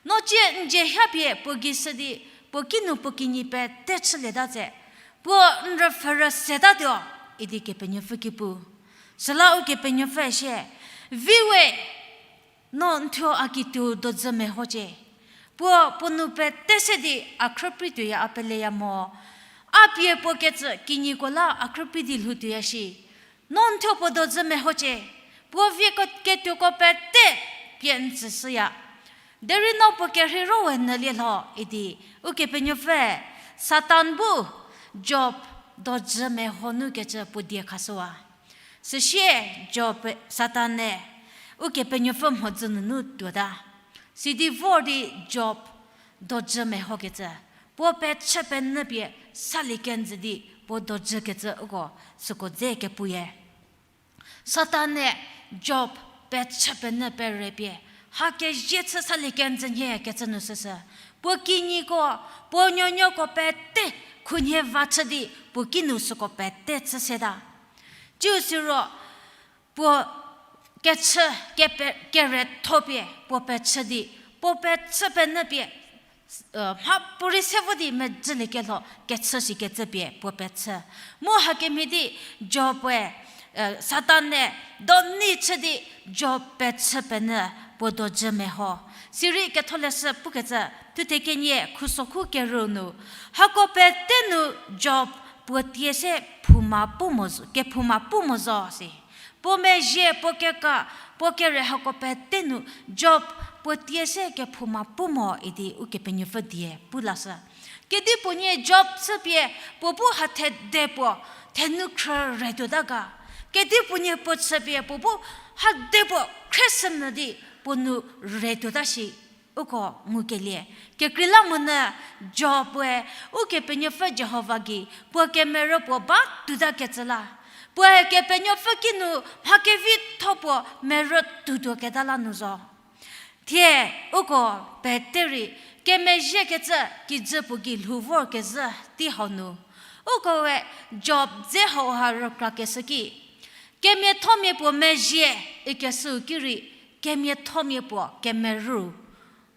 No cie n dzie hapie puo gei shü di, puo kinu puo kinyi pete chülieta tse, puo n rüpfhü rüsetatuo, idi Kepenuopfü ki pu. Süla Ukepenuopfüe sie, vi we, no n thuo a kituo dojü mehocie. Puo puo nou pete se di a khrüprei tuoya a peleya mo. A pie puo kecü kinyiko la a khrüprei di lhou tuoya shi. No n thuo puo dojü mehocie. Puo vie ketuoko pete pie n tsüshüya. Derei no puo kerhei ro we nyülie lho idi, Ukepenuopfü, Satan bu Job dojü meho nu kecü puo die khashüwa. Süsie Job, Satan-e Ukepenuopfü mhodzü nunu tuota. Sidi vor di Job dojü mehokecü, puo pechü penyü pie salie kenjü di puo dojükecü uko süko dze kepuya. Satan-e Job pechü penyü pere pie, ha kezie chü salie kenjü nhie kecü nu süsü, puo kinyiko, puo nuonuoko pete khunhie va chü di puo kinu süko pete chü seta. Ciu siro, puo kechü, kepe-, keretho pie puo pechü di, puo pechü penyü pie, mhapuorei se vo di medzüliekelho kechü shikecü pie puo pechü. Mu hakemhie di Job-e, Satan-e doni chü di Job pechü penyü puo dojü meho. Sirei Ketholeshü pukecü, thuthe kenie khusokhu kerü nu, hako pete nu Job puo tie se phouma pu mo zo, kephouma pu mo zo si. Puo mezhie, puo keka, puo kere hako pete nu Job puo tie se kephouma pu mo idi Ukepenuopfü die pu lashü. Kedipuo nie Job chüpie puo bu ha thede puo thenu khrü retuota ga. Kedipuo nie puo chüpie puo bu ha de puo khriesü nyü di puo nu retuota shi. Uko ngukelie, kekreilamonyü Job-e Ukepenuopfü Jihova gei puo kemerü puo ba tuotakecü la, puoe Kepenuopfü kinu mha kevitho puo merü tuotuoketa la nu zo. Thie uko pete rei kemezhiekecü kijü puo gei lhou vorkezhü tei hau nu, ukoe Job dze hauha rükrakeshü ki, kemiathomia puo mezhie ikeshüu ki rei, kemiathomia puo kemerü,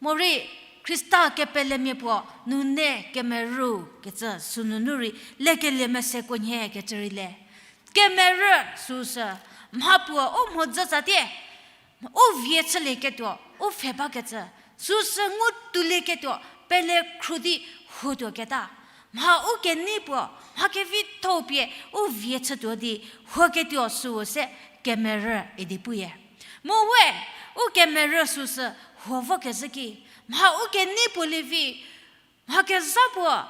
morei Khrista kepelemia puo nune kemerü kecü sünunu rei lekelie mesekuonhie kecü rei le. Kemerü süsü mha puo u mhodzü tsatie, u vie chülieketuo u pfhe bakecü, süsü ngu tuolieketuo pele khru di huotuoketa, mha u kenei puo mha kevitho pie u vie chütuo di huoketuo süu se kemerü idi puye. Mu we u kemerü süsü huo vokezhü ki, mha u kenei puo lievi, mha kezha puo,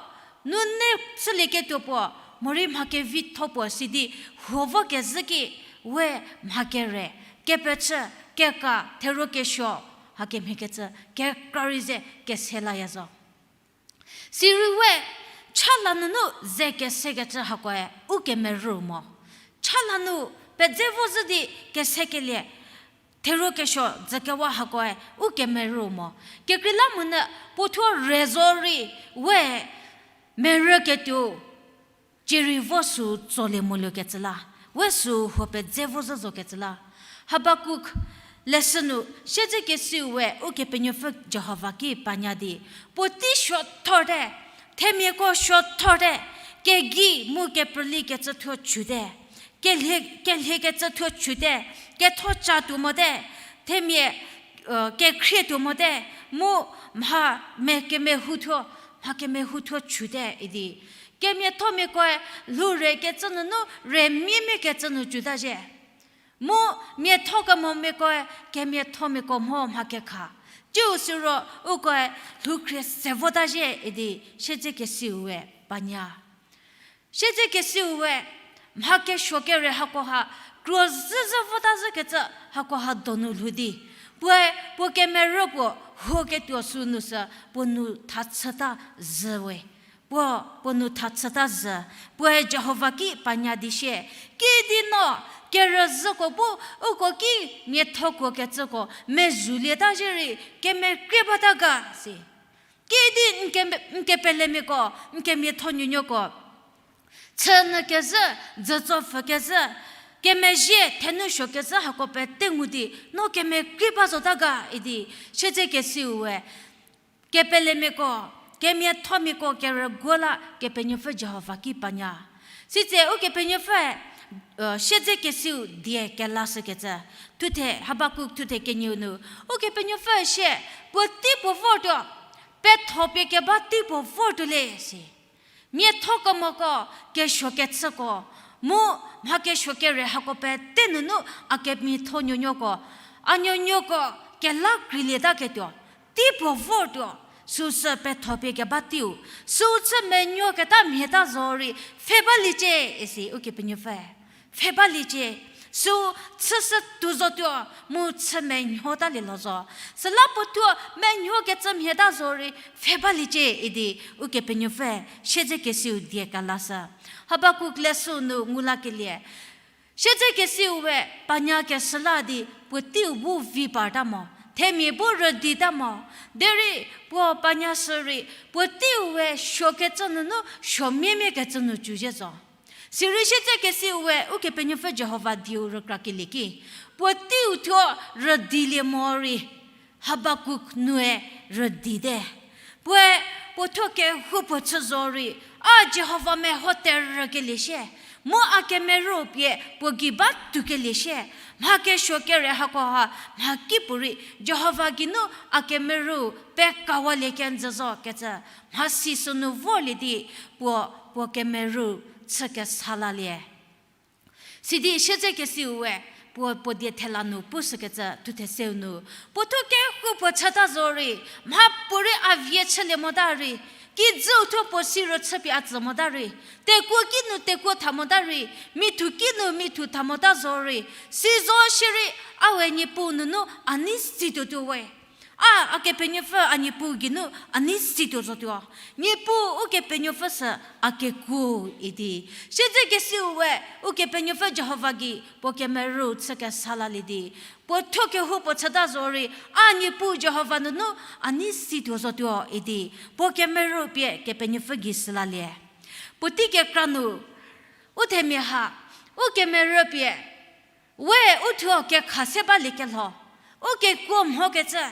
nune chülieketuo puo, morei mha kevitho puo sidi huo vokezhü ki, we mha kere, kepechü, keka, therokesuo, hakemhiekecü kekra rei ze kese laya zo. Sirei we cha la nunu ze kesekecü hakoe u kemerü mo. Cha la nu pedze vozhü di kesekelie therokesuo dzükewa hakoe u kemerü mo. Kekreilamonyü puo thuo re zo rei we merüketuo cierei vo süu tsolie moluokecü la, we süu huo pedze vozhü zokecü la. Habakuk leshü nu siedzekesiu we Ukepenuopfü Jihova ki panya di, puotei suothorte, themiako suothorte, kegei mu kepreilikecü thuo chüte, kelhie, kelhiekecü thuo chüte, ketho cha tuo mote, themia, kekhrie tuo mote, mu mha me kemehou thuo, mha kemehou thuo chüte idi. Kemiathomiakoe lhou rekecü nunu remiemiakecü nu chüta zhie. Mu miatho kemomiakoe kemiathomiako mho mha kekha. Tsiu siro ukoe lhou khrie se vota zhie idi siedzekesiu we panya. Siedzekesiu we mha kesuo kere hakoha kro zhüzhü vota zhükecü hakoha donu lhou di, puoe puo kemerü puo huoketuo sünu sü puo nu thachüta zhü we. Puo, puo nu thachüta zhü, puoe Jihova ki panya di sie, kidi no kerüzhüko bu uko ki miathokuokecüko mezhülieta zhie rei kemekrie bata ga si. Kidi n ke, n kepelemiako, n kemiatho nuonuoko chünyü kezhü, dzütso pfhü kezhü, kemezhie thenu suo kezhü hako pete ngu di no kemekrie ba zota ga idi, siedzekesiu we kepelemiako, kemiathomiako kerüguo la Kepenuopfü Jihova ki panya. Sitse Ukepenuopfüe siedzekesiu die kelashükecü, thuthe Habakuk thuthe kenieu nu, Ukepenuopfü sie, puotei puo vortuo, petho pie keba tei puo vortuo le si. Miatho kemoko, kesuo kechüko, mu mha kesuo kere hako pete nunu a kemiatho nuonuoko, a nuonuoko kela kreilietaketuo tei puo vortuo, süsü petho pie keba teiu, süu chü menuoketa mhie ta zorei pfhe baliecie isi Ukepenuopfü. Pfhe baliecie, süu chüshü tuo zotuo, mu chü menuo talie lho zo. Süla puo thuo menuokecü mhie ta zorei pfhe baliecie idi Ukepenuopfü siedzekesiu die kelashü. Habakuk leshü nu ngu lakelie, siedzekesiu we panyakeshü la di puoteiu bu vi parta mo, themia bu rüdita mo, derei puo panyashü rei puoteiu we suokecü nunu suomiemiakecü nu cü zhie zo. Sirei siedzekesiu we Ukepenuopfü Jihova dieu rükrakelie ki, puoteiu thuo rüdilie morei Habakuk nue rüdite. Puoe puo thuo kehoupuo chü zorei, a Jihova meho terükelie sie, mu a kemerü pie puo gei ba tuokelie sie, mha kesuo kere hakoha mhakipuorei Jihova geinu a kemerü pekawalie kenjü zo kecü mhasi sünu vorlie di puo, puo kemerü chü kesa lalie. Sidi siedzekesiu we, puo, puo die thela nu pushükecü thu theseu nu, puo thuo kehoupuo chüta zorei, mhapuorei a vie chülie mota rei, kijüu thuo puo siro chüpie a tsü mota rei, tekuo kinu tekuo tha mota rei, mithu kinu mithu tha mota zorei, si zo shierei, a we Niepuu nunu a nei situotuo we. A, a Kepenuopfü a Niepuu geinu a nei situo zotuo. Niepuu Ukepenuopfü sü a kekuo idi. Siedzekesiu we, Ukepenuopfü Jihova gei puo kemerü chü kesa lalie di, puo thuo kehoupuo chüta zorei, a Niepuu Jihova nunu a nei situo zotuo idi, puo kemerü pie Kepenuopfü gei sü lalie. Puotei kekra nu, u themia ha, u kemerü pie, we uthuo kekha se baliekelho, u kekuo mhokecü,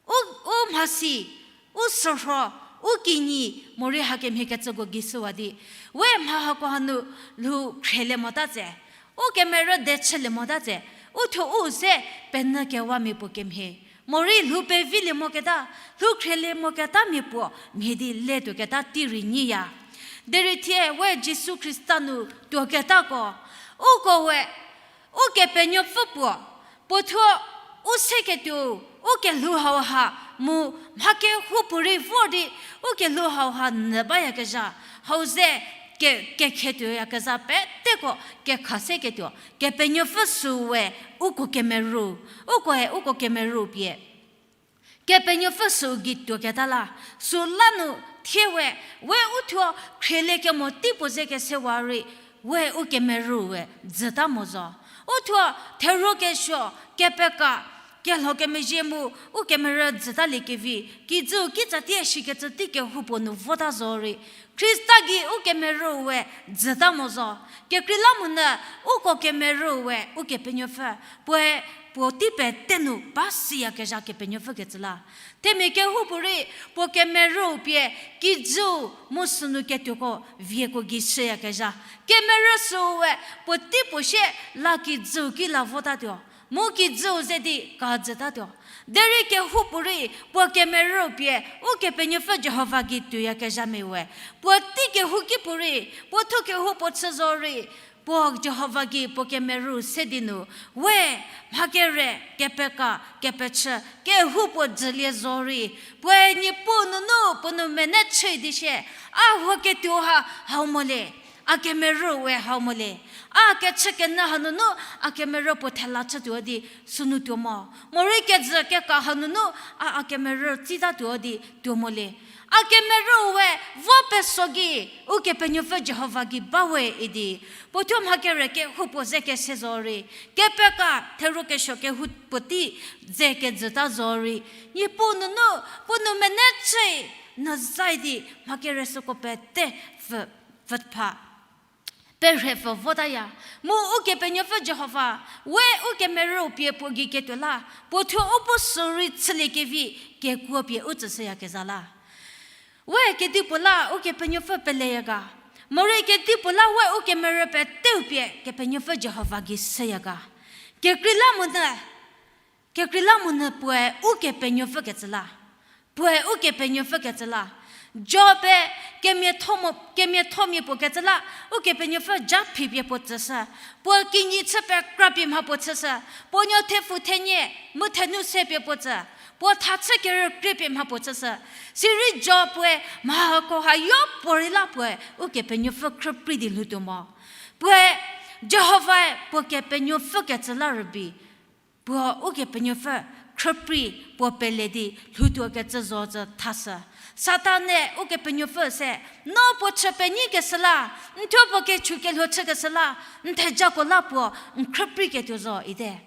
u, u mhasi, u sürho, u kinyi, morei hakemhie kecüko gei shüwa di, we mha hako hanu lhou khrielie mota tse, u kemerü de chülie mota tse, uthuo u se penyü kewamia puo kemhie, morei lhou pevilie moketa, lhou khrielie moketamia puo mhie di letuoketa tei rei nyiya. Derei thie we Jisu Khrista nu tuoketako, uko we Ukepenuopfü puo, puo thuo u seketuo, u kelhou hauha, mu mha kehoupuorei vor di, u kelhou hauha nyü bayakezha, hau ze ke, kekhetuoyakezha peteko kekha seketuo, Kepenuopfü süu we uko kemerü, ukoe uko kemerü pie Kepenuopfü süu gei tuoketa la, süla nu thie we, we uthuo khrieliekemo tei puo ze kesewa rei, we u kemerü we dzüta mo zo. Uthuo therokesuo, kepeka, kelho kemezhie mu, u kemerü dzütaliekevi, kijüu kitsatie shikecü tei kehoupuo nu vota zorei, Khrista gei u kemerü we dzüta mo zo. Kekreilamonyü uko kemerü we Ukepenuopfü, puoe puo tei pete nu ba siyakezha Kepenuopfü kecü la. Themia kehoupuorei puo kemerü pie kijüu mu sünu ketuoko vieko gei shüyakezha. Kemerü süu we puo tei puo sie la kijüu ki la votatuo, mu kijüu ze di ka dzütatuo. Derei kehoupuorei puo kemerü pie Ukepenuopfü Jihova gei tuoyakezhamia we, puo tei kehouki puorei, puo thuo kehoupuo chü zorei, puo Jihova gei puo kemerü se di nu, we mha kere, kepeka, kepechü, kehoupuo dzülie zorei, puoe Niepuu nunu puo nou mene chü di sie, a huo ketuo ha hau mo le, a kemerü we hau mo le, a kechükenyü hanunu a kemerü puo thela chütuo di sünu tuo mo. Morei kejü keka hanunu a, a kemerü tsitatuo di tuo mo le. A kemerü we vo peso gei Ukepenuopfü Jihova gei ba we idi, puo thuo mha kere kehoupuo ze kese zorei, kepeka therokesuo kehoupuo tei ze kejüta zorei, Niepuu nunu puo nou mene chü, nu zai di mha kere süko pete pfü, pfü pha perhepfü votaya. Mu Ukepenuopfü Jihova, we u kemerü pie puo gei ketuo la, puo thuo u bu sürei chüliekevi kekuo pie u tsüshüyakezha la. We kedipuo la Ukepenuopfü peleya ga? Morei kedipuo la we u kemerü peteu pie Kepenuopfü Jihova gei shüya ga? Kekreilamonyü, kekreilamonyü puoe Ukepenuopfü kecü la. Puoe Ukepenuopfü kecü la. Job-e kemiatho mo, kemiathomia puo kecü la, Ukepenuopfü ja phipie puo tsüshü. Puo kinyi chü pekrapie mha puo chüshü. Puo nuo thepfu thenie, mu thenu sepie puo tsü. Puo tha chü kerükriepie mha puo chüshü. Sirei Job-e mha hako hayo puorei la puoe Ukepenuopfü khrüprei di lhoutuo mo. Puoe Jihovae puo Kepenuopfü kecü la rübei, puo Ukepenuopfü khrüprei puo pele di lhoutuokecü zo tsü thashü. Satan-e Ukepenuopfü se, no puo chü penyikeshü la, n thuo puo kechu kelho chükeshü la, n thejako la puo n khrüprei ketuo zo ite.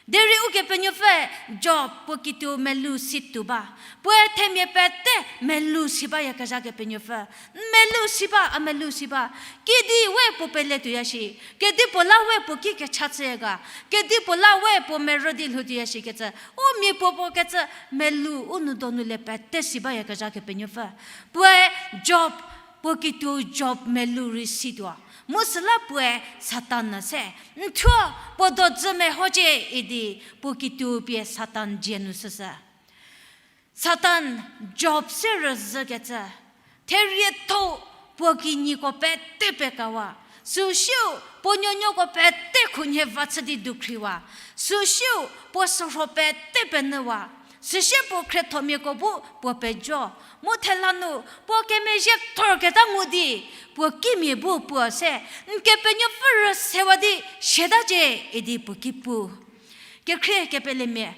Derei Ukepenuopfüe Job puo kituo melou si tuo ba. Puoe themia pete melou si bayakezha Kepenuopfü. N melou si ba, a melou si ba. Kidi we puo pele tuoya shi. Kedipuo la we puo ki kecha chüya ga. Kedipuo la we puo merü di lhou tuoya shikecü, u mia puo puo kecü melou u nou donu le pete si bayakezha Kepenuopfü. Puoe Job, puo kituo Job melou rei si tuo. Mu süla puoe Satan-e se, n thuo puo dodzü mehocie idi puo kituo pie Satan dzie nu shüshü. Satan Job se rüzhükecü, therietho puo kinyiko pete pekawa. Süsiu puo nuonuoko pete khunhie va chü di dukhriwa. Süsiu puo sürho pete penyüwa. Süsie puo khriethomiako bu puo pejo. Mu thela nu puo kemezhie thorketa ngu di, puo kimia bu puo se, N Kepenuopfü rüsewa di siatacie, idi puo ki pu. Kekhrie kepelemia,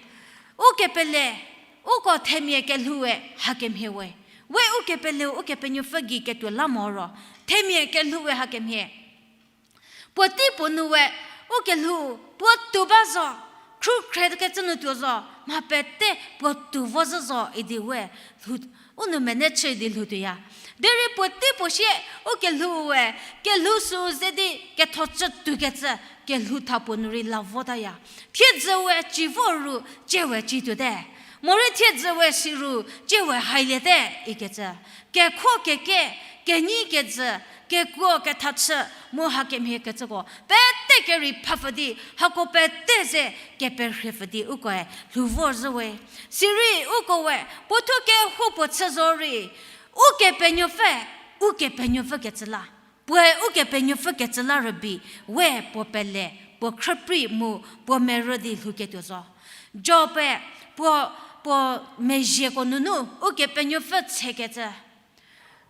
u kepele, uko themia kelhoue hakemhie we. We u kepeleu Ukepenuopfü gei ketuo la mo ro, themia kelhoue hakemhie. Puotei puo nu we, u kelhou, puo tuo ba zo, khrukhrekecü nu tuo zo, mha pete puo tuo vo zhü zo idi we, lhou, u nou mene chü di lhou tuoya. Derei puotei puo sie, u kelhoue, kelhou sü ze di ketho chütuokecü, kelhou tha puo nu rei la votaya. Thiedzü we ci vo ru, tsie we ci tuote. Morei thiedzü we si ru, tsie we hailiete, ikecü. Kekho keke, kenyi kejü, kekuo kethachü, mu hakemhie kecüko pete kerei phapfü di, hako pete ze keperhiepfü di ukoe lhou vor zhü we. Sirei uko we, puo thuo kehoupuo chü zo rei, Ukepenuopfü, Ukepenuopfü kecü la. Puoe Ukepenuopfü kecü la rübei, we puo pele, puo khrüprei mu puo merü di lhouketuo zo. Job-e puo, puo mezhieko nunu Ukepenuopfü tshekecü.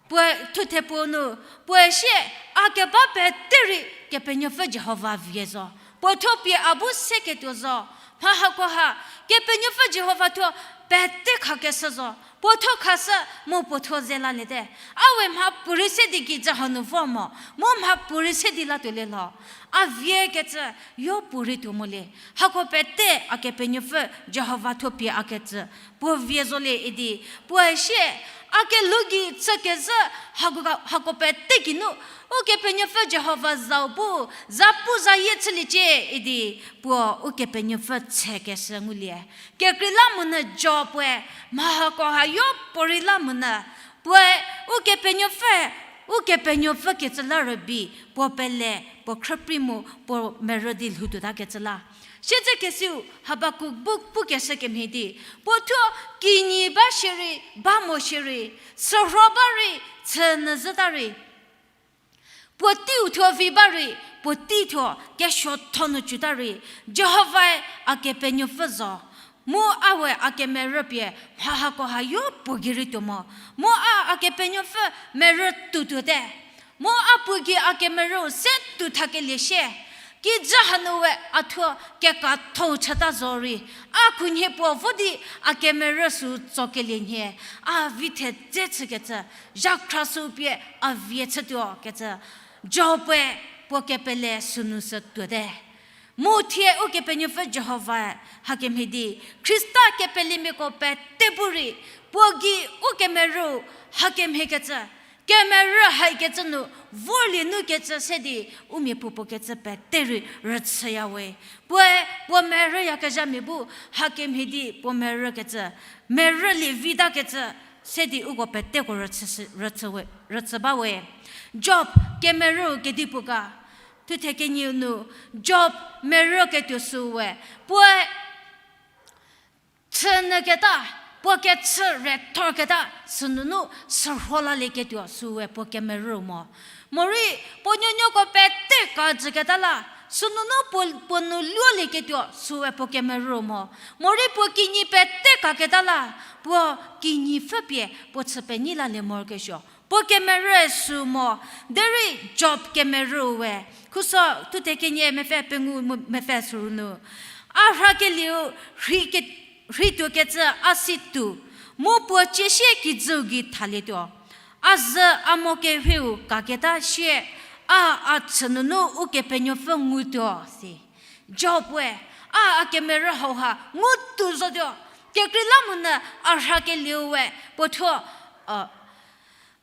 Puoe thuthe puo nu, puoe sie, a keba pete rei Kepenuopfü Jihova vie zo. Puo thuo pie a bu seketuo zo. Mha hako ha, Kepenuopfü Jihova thuo pete khakeshü zo. Puo thuo khashü mu puo thuo ze laliete. A we mha puorei se di kijü hanu vor mo, mu mha puorei se di latuo le lho. A vie kecü, yo puorei tuo mo le. Hako pete a Kepenuopfü Jihova thuo pie a kecü. Puo vie zo le idi, puoe sie, a kelhou gei chükezhü hako, hako pete geinu, Ukepenuopfü Jihova zau bu, zapuzayie chüliecie idi, puo Ukepenuopfü tshekeshü ngulie. Kekreilamonyü Job-e, mha hako ha yo puorei lamonyü, puoe Ukepenuopfü, Ukepenuopfü kecü la rübei, puo pele, puo khrüprei mu, puo merü di lhoutuotakecü la. Siedzekesiu Habakuk bu pukeshü kemhie di, puo thuo kinyi ba shierei, ba mo shierei, sürho ba rei, chünyü zhüta rei, puoteiu thuo vi ba rei, puotei thuo kesuotho nu cüta rei, Jihovae a Kepenuopfü zo. Mu a we a kemerü pie mha hako ha yo puo gei rei tuo mo. Mu a a Kepenuopfü merü tuotuote. Mu a puo gei a kemerüu se tuo thakelie sie, kijü hanu we a thuo kekathou chüta zo rei, a khunhie puo vo di a kemerü sü tsokelie nhie, a vi thedze chükecü, zhakhra sü pie a vie chütuokecü, Job-e puo kepele sünu sü tuote. Mu thie Ukepenuopfü Jihovae hakemhie di, Khrista kepelemiako pete bu rei, puo gei u kemerü hakemhiekecü, kemerü haikecü nu vorlie nukecü se di, u mia puopuo kecü pete rei rüchüya we. Puoe puo merüyakezhamia bu hakemhie di puo merükecü, merülie vitakecü se di uko peteko rüchü, rüchü we, rüchü ba we. Job kemerü kedipuo ga, thuthe kenieu nu, Job merüketuo süu we, puoe chünyüketa, puo kechü rethorketa, sünunu sürho lalieketuo süu we puo kemerü mo. Morei puo nuonuoko pete kajüketa la, sünunu puo, puo nu luolieketuo süu we puo kemerü mo. Morei puo kinyi pete kaketa la, puo kinyipfü pie puo chü penyi lalie morokesuo puo kemerü sü mo. Derei Job kemerü we, khuso thuthe kenie mepfü pengou mu mepfü sürü nu, a rhakelieu rhei ke, rheituokecü a si tuo, mu puo ciesie kijüu gei thalietuo. A zü a mo kerheiu kaketa sie, a a chünunu Ukepenuopfü ngutuo si. Job we, a a kemerü hauha ngutuo zotuo. Kekreilamonyü a rhakelieu we puo thuo, a,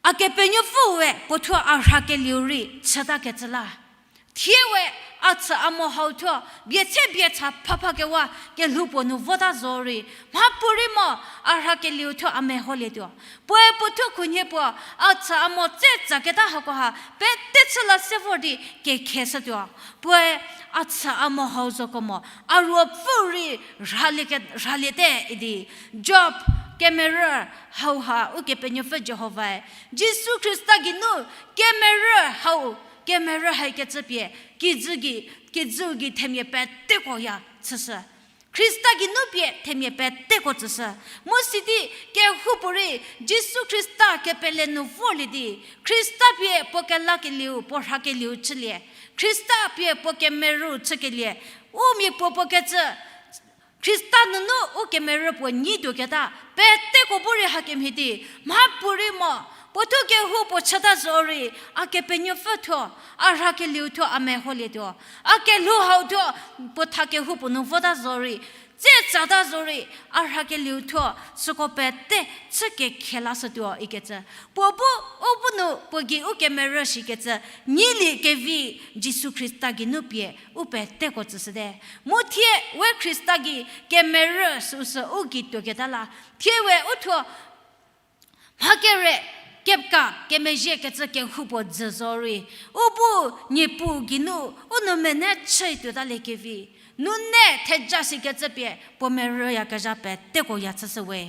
a Kepenuopfü we puo thuo a rhakelieu rei chütakecü la. Thie we a chü a mo hau thuo, bie tse bie cha phaphakewa kelhou puo nu vota zo rei, mhapuorei mo a rhakelieu thuo a meholietuo. Puoe puo thuo khunhie puo, a chü a mo tse tsaketa hakoha, pete chü la se vor di kekheshütuo. Puoe a chü a mo hau zoko mo, a ruopfü rei rhalie ke, rhaliete idi. Job Kemerü hauha Ukepenuopfü Jihovae Jisu Khrista geinu kemerü hau, kemerü haikecü pie, kijü gei, kijüu gei themia peteko ya chüshü. Khrista geinu pie themia peteko tsüshü. Mu sidi kehoupuorei Jisu Khrista kepele nu vorlie di, Khrista pie puo kelakelieu, puo rhakelieu chülie. Khrista pie puo kemerü chükelie. U mia puo puo kecü, Khrista nunu Ukemerü puo nyi tuoketa peteko bu rei hakemhie di, mhapuorei mo, puo thuo kehoupuo chüta zorei, a Kepenuopfü thuo, a rhakelieu thuo a meholietuo, a kelhou hau thuo puo tha kehoupuo nu vota zorei, tse tsata zorei, a rhakelieu thuo süko pete chü kekhie lashütuo ikecü. Puo bu, u bu nu puo gei Ukemerü shikecü, nyilie kevi Jisu Khrista geinu pie u peteko tsüshüte. Mu thie we Khrista gei kemerü süsü u gei tuoketa la, thie we u thuo mha kere kepka kemezhiekecü kehoupuo dzü zorei, u bu Niepuu geinu u nou mene chütuota liekevi, nune theja sikecü pie puo merüyakezha peteko ya chüshü we.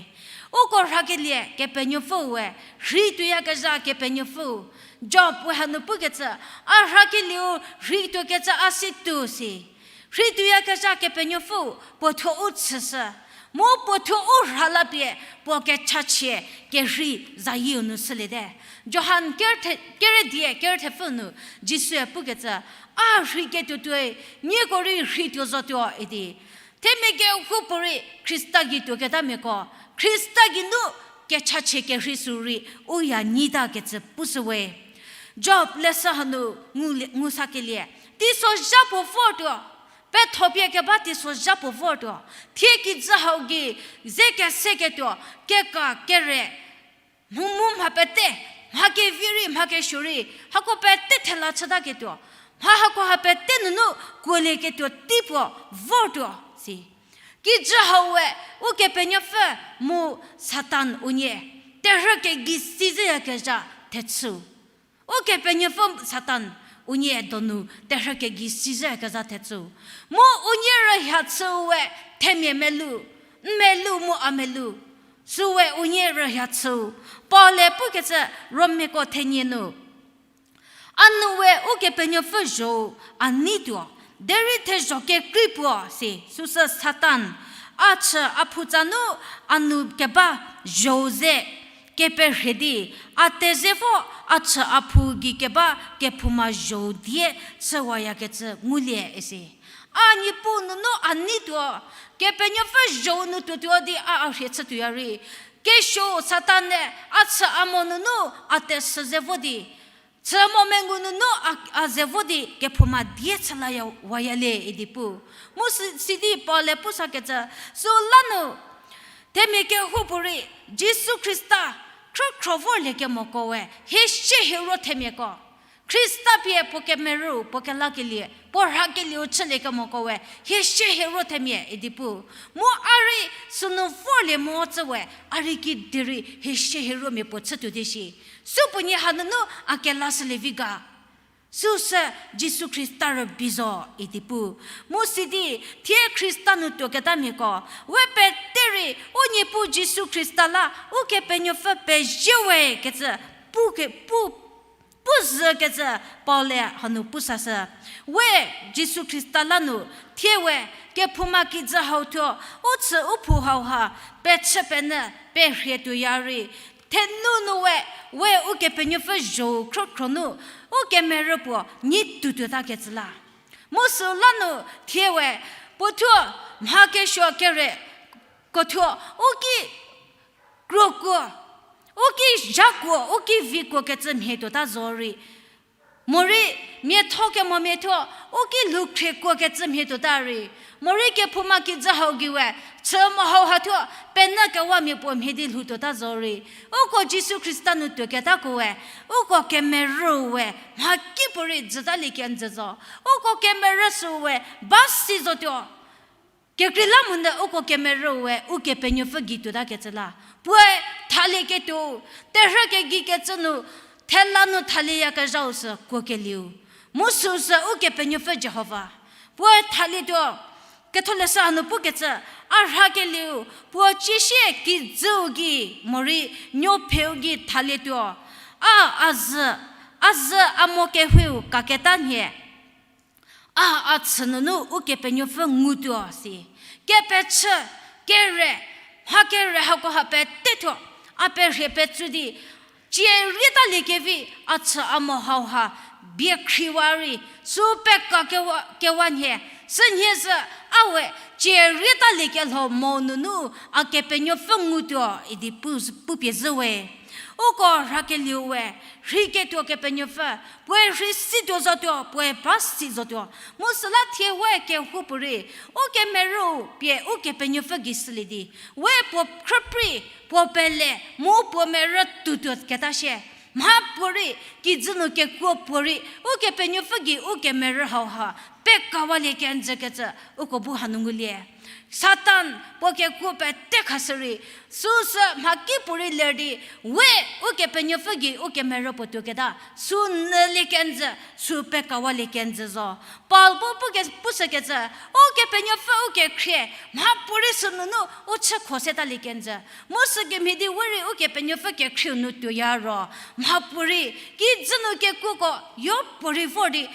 Uko rhakelie Kepenuopfüu we, rhei tuoyakezha Kepenuopfüu. Job we hanu pukecü, a rhakelieu rhei tuokecü a si tuo si. Rhei tuoyakezha Kepenuopfüu puo thuo u chüshü. Mu puo thuo u rha la pie puo kechachie kerhei zayieu nu shüliete. Johan kerthe-, keredie kerethepfü nu Jisue pukecü, a rhei ketuo tuoi, nieko rei rhei tuo zotuo idi. Themia kehoupuorei Khrista gei tuoketamiako, Khrista geinu kechachie kerhei sü rei u ya nyitakecü pushü we. Job leshü hanu ngu le-, ngu sakelie, teisozha puo vortuo, pethopie keba teisozha puo vortuo, thie kijü hau gei ze keseketuo, keka kere, mhomu mha pete, mha kevi rei, mha kesuo rei, hako pete thela chütaketuo, mha hako ha pete nunu kuolieketuo tei puo vortuo si. Kijü hau we Ukepenuopfü mu Satan unie terhü kegei si zeyakezha thechüu. Ukepenuopfü Satan unie donu terhü kegei si zeyakezha thechüu. Mu unie rühia chüu we themia melu, n melu mu a melu, süu we unie rühia chüu. Paul-e pukecü Romiako thenie nu, a nou we Ukepenuopfü zhou a neituo, derei thezho kekrei puo si, süsü Satan, a chü a phutsa nu a nou keba zhou ze keperhie di, a teze vo a chü a phu gei keba kephouma zhou die chüwayakecü ngulie isi. A Niepuu nunu a neituo, Kepenuopfü zhou nu tuotuo di a a rhie chütuoya rei, kesuo Satan-e a chü a mo nunu a tesü ze vo di, chü mo mengu nunu a, a ze vo di kephouma die chülayawayale idi pu. Mu si, sidi Paul-e pusakecü, süu la nu, themia kehoupuorei Jisu Khrista khrükhro vorliekemoko we hie sie hie ro themiako, Khrista pie puo kemerü, puo kelakelie, puo rhakelieu chüliekemoko we hie sie hie ro themia idi pu. Mu a rei sünu vorlie mo tsü we, a rei kidirei hie sie hie romia puo chütuo di shi, supuonie hanunu a kelashülie vi ga? Süsü Jisu Khrista rübei zo idi pu. Mu sidi thie Khrista nu tuoketamiako, we pete rei u Niepuu Jisu Khrista la Ukepenuopfü pezie we kecü pu ke, pu, pu zhükecü Paul-e hanu pusashü. We Jisu Khrista la nu thie we kephouma kijü hau thuo, u chü u phu hauha pechü penyü perhie tuoya rei, thenu nu we, we Ukepenuopfü zhou khrükhro nu u kemerü puo nyi tutuotakecü la. Mu süu la nu thie we puo thuo mha kesuo kere ko thuo u ki krokuo, u ki zhakuo, u ki vikuo kecü mhie tuota zo rei, morei miatho kemomia thuo u ki lhoukhriekuo kecü mhie tuota rei, morei kephouma kijü hau gei we chü mo hauha thuo penyü kewamia puo mhie di lhou tuota zo rei, uko Jisu Khrista nu tuoketako we, uko kemerü we mhakipuorei jütalie kenjü zo. Uko kemerü sü we ba si zotuo. Kekreilamonyü uko kemerü we Ukepenuopfü gei tuotakecü la, puoe thalieketuo, terhü kegei kecü nu, thela nu thalieyakezhau sü kuokelieu, mu süu sü Ukepenuopfü Jihova. Puoe thalietuo, Ketholeshü hanu pukecü, A rhakelieu, puo ciesie kijüu gei morei nuopheu gei thalietuo. A, a zü, a zü a mo kehueu kaketa nhie. A, a chü nunu Ukepenuopfü ngutuo si. Kepechü, kere, mha kere hakoha pete thuo, a perhie petsü di, cie rietalie kevi, a chü a mo hauha, bie khriwa rei, sü peka kewa, kewa nhie, sünhie sü, a we, cie rietalie kelho mo nunu, a Kepenuopfü ngutuo, idi pu, pupie zhü we. Uko rhakelieu we, rheiketuo Kepenuopfü, puoe rhei situo zotuo, puoe ba si zotuo. Mu süla thie we kehoupuorei, ukemerüu pie Ukepenuopfü gei shülie di, we puo khrüprei, puo pele, mu puo merü tuotuo keta shie. Mhapuorei, kijü nu kekuo puorei, Ukepenuopfü gei ukemerü hauha, pekawalie kenjükecü, uko bu hanu ngulie. Satan, puo kekuo pete khashü rei, süsü mhakipuorei ler di, we, Ukepenuopfü gei ukemerü puo tuoketa, sü nyülie kenjü, sü pekawalie kenjü zo. Paul bu puke, pushükecü, Ukepenuopfü ukekhrie, mhapuorei sünunu, u chü kho setalie kenjü. Mu sükemhie di we rei Ukepenuopfü kekhrieu nu tuoya ro, mhapuorei, kijü nu kekuoko, yopuorei vor di,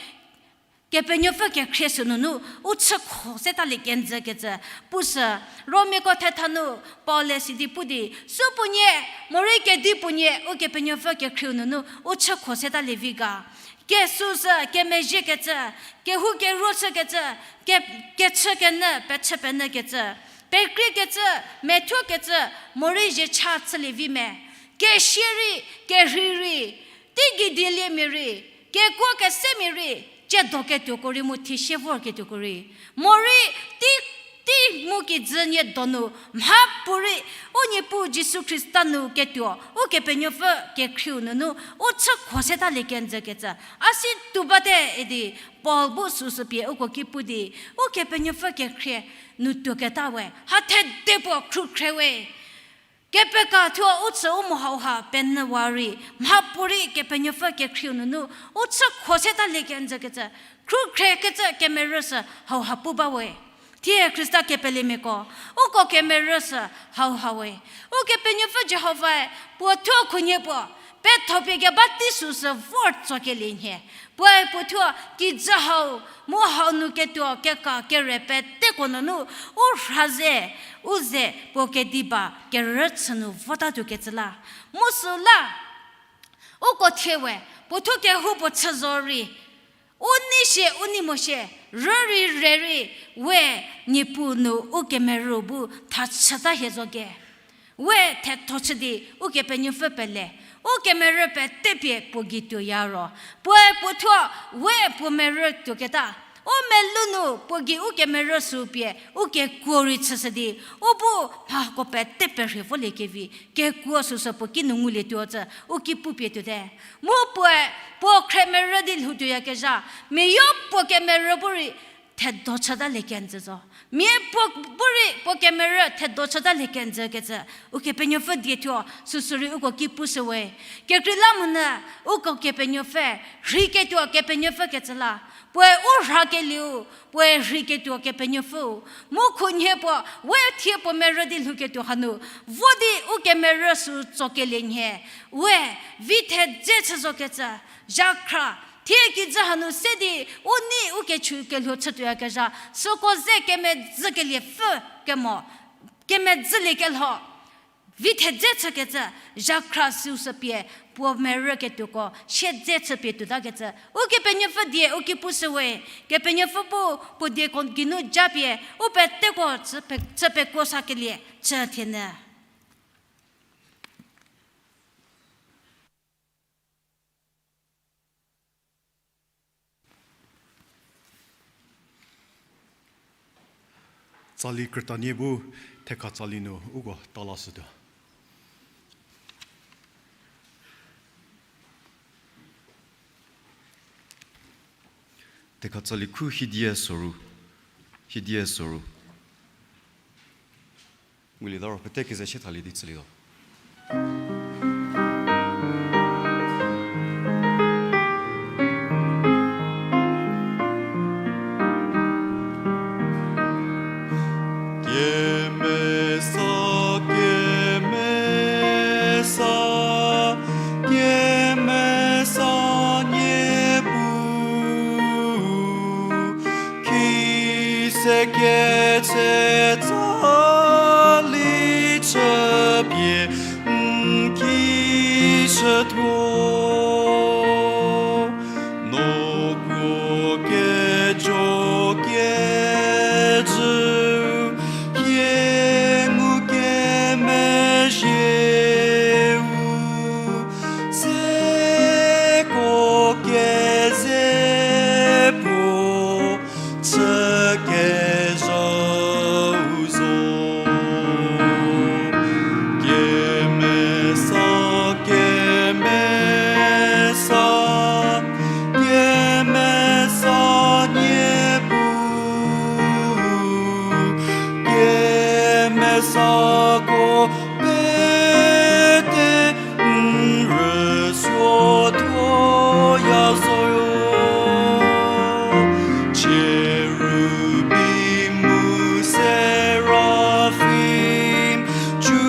Kepenuopfü kekhrie sünunu, u chü kho setalie kenjükecü, pushü, Romiako thetha nu, Paul-e sidi pu di, süpuonie, morei kedipuonie, Ukepenuopfü kekhrieu nunu, u chü kho setalie vi ga. Kesüsü, kemezhiekecü, kehoukeruo chükecü, ke, kechükenyü, pechüpenyükecü, pekriekecü, methuokecü, morei zhiecha chülie vi me. Kesie rei, kerhei rei, teigei dieliemia rei, kekuo kesemia rei, tsiedo ketuoko rei mu thiesie vorketuoko rei. Morei, tei, tei mu kijü nie donu, mhapuorei, u Niepuu Jisu Khrista nu ketuo, Ukepenuopfü kekhrieu nunu, u chü kho setalie kenjükecü. A si tuo bate idi, Paul bu süsü pie uko ki pu di, Ukepenuopfü kekhrie nu tuoketa we, ha thede puo khrukhre we. Kepeka thuo u chü u mo hauha penyüwa rei, mhapuorei Kepenuopfü kekhrieu nunu, u chü kho setalie kenjükecü, khrukhrekecü kemerü sü hauha pu ba we. Thie Khrista kepelemiako, uko kemerü sü hauha we. Ukepenuopfü Jihovae, puo thuo khunhie puo, pethopie keba tei süsü vor tsokelie nhie. Puoe puo thuo kijü hau, mu hau nu ketuo keka kere peteko nunu, u rha ze, u ze puo kediba kerüchü nu votatuokecü la. Mu süla, uko thie we, puo thuo kehoupuo chü zo rei, u nei shie, u nei mo shie, rürei rei rei, we Niepuu nu ukemerü bu thachüta hie zo ke. We thetho chü di Ukepenuopfü pele, ukemerü pete pie puo gei tuoya ro, puoe puo thuo, we puo merü tuoketa, u melou nu puo gei ukemerü sü pie, u kekuo rei chüshü di, u bu mhako pete perhie volie kevi, kekuo süsü puo kinu ngulietuo cü, u ki pupie tuote. Mu puoe, puo khremerü di lhoutuoyakezha, miayo puo kemerü bu rei, thedo chütalie kenjü zo. Mia puo bu rei puo kemerü thedo chütalie kenjükecü, Ukepenuopfü die thuo süsü rei uko ki pushü we. Kekreilamonyü, uko Kepenuopfü, rheiketuo Kepenuopfü kecü la, puoe u rhakelieu, puoe rheiketuo Kepenuopfüu, mu khunhie puo, we thie puo merü di lhouketuo hanu, vo di ukemerü sü tsokelie nhie, we, vi thedze chü zokecü, zhakhra, thie kijü hanu se di, u nei u kechu kelhou chütuoyakezha, süko ze kemedzükeliepfü kemo, kemedzüliekelho, vi thedze chükecü, zhakhra süu sü pie, puo merü ketuoko, siedze chü pie tuotakecü, Ukepenuopfü die u ki pushü we, Kepenuopfü bu, puo dieko geinu japie, u peteko chü pe-, chü pekuo sakelie, chü thienyü. Tsali krütanie bu thekha tsali nu uko talashütuo. Thekha tsali khu hidie soru, hidie soru. Ngulieta ro pete keze sie thalie di chülietuo. Ketse tsali chüpie n ki chütuo, no kuo kejo kejüu, hie ngukemezhieu, seko keze puo chü kezhau zo. Kemesa, kemesa, kemesa Niepuu, kemesako pete n rüsuotuoya zo. Cherubim mu seraphim, cu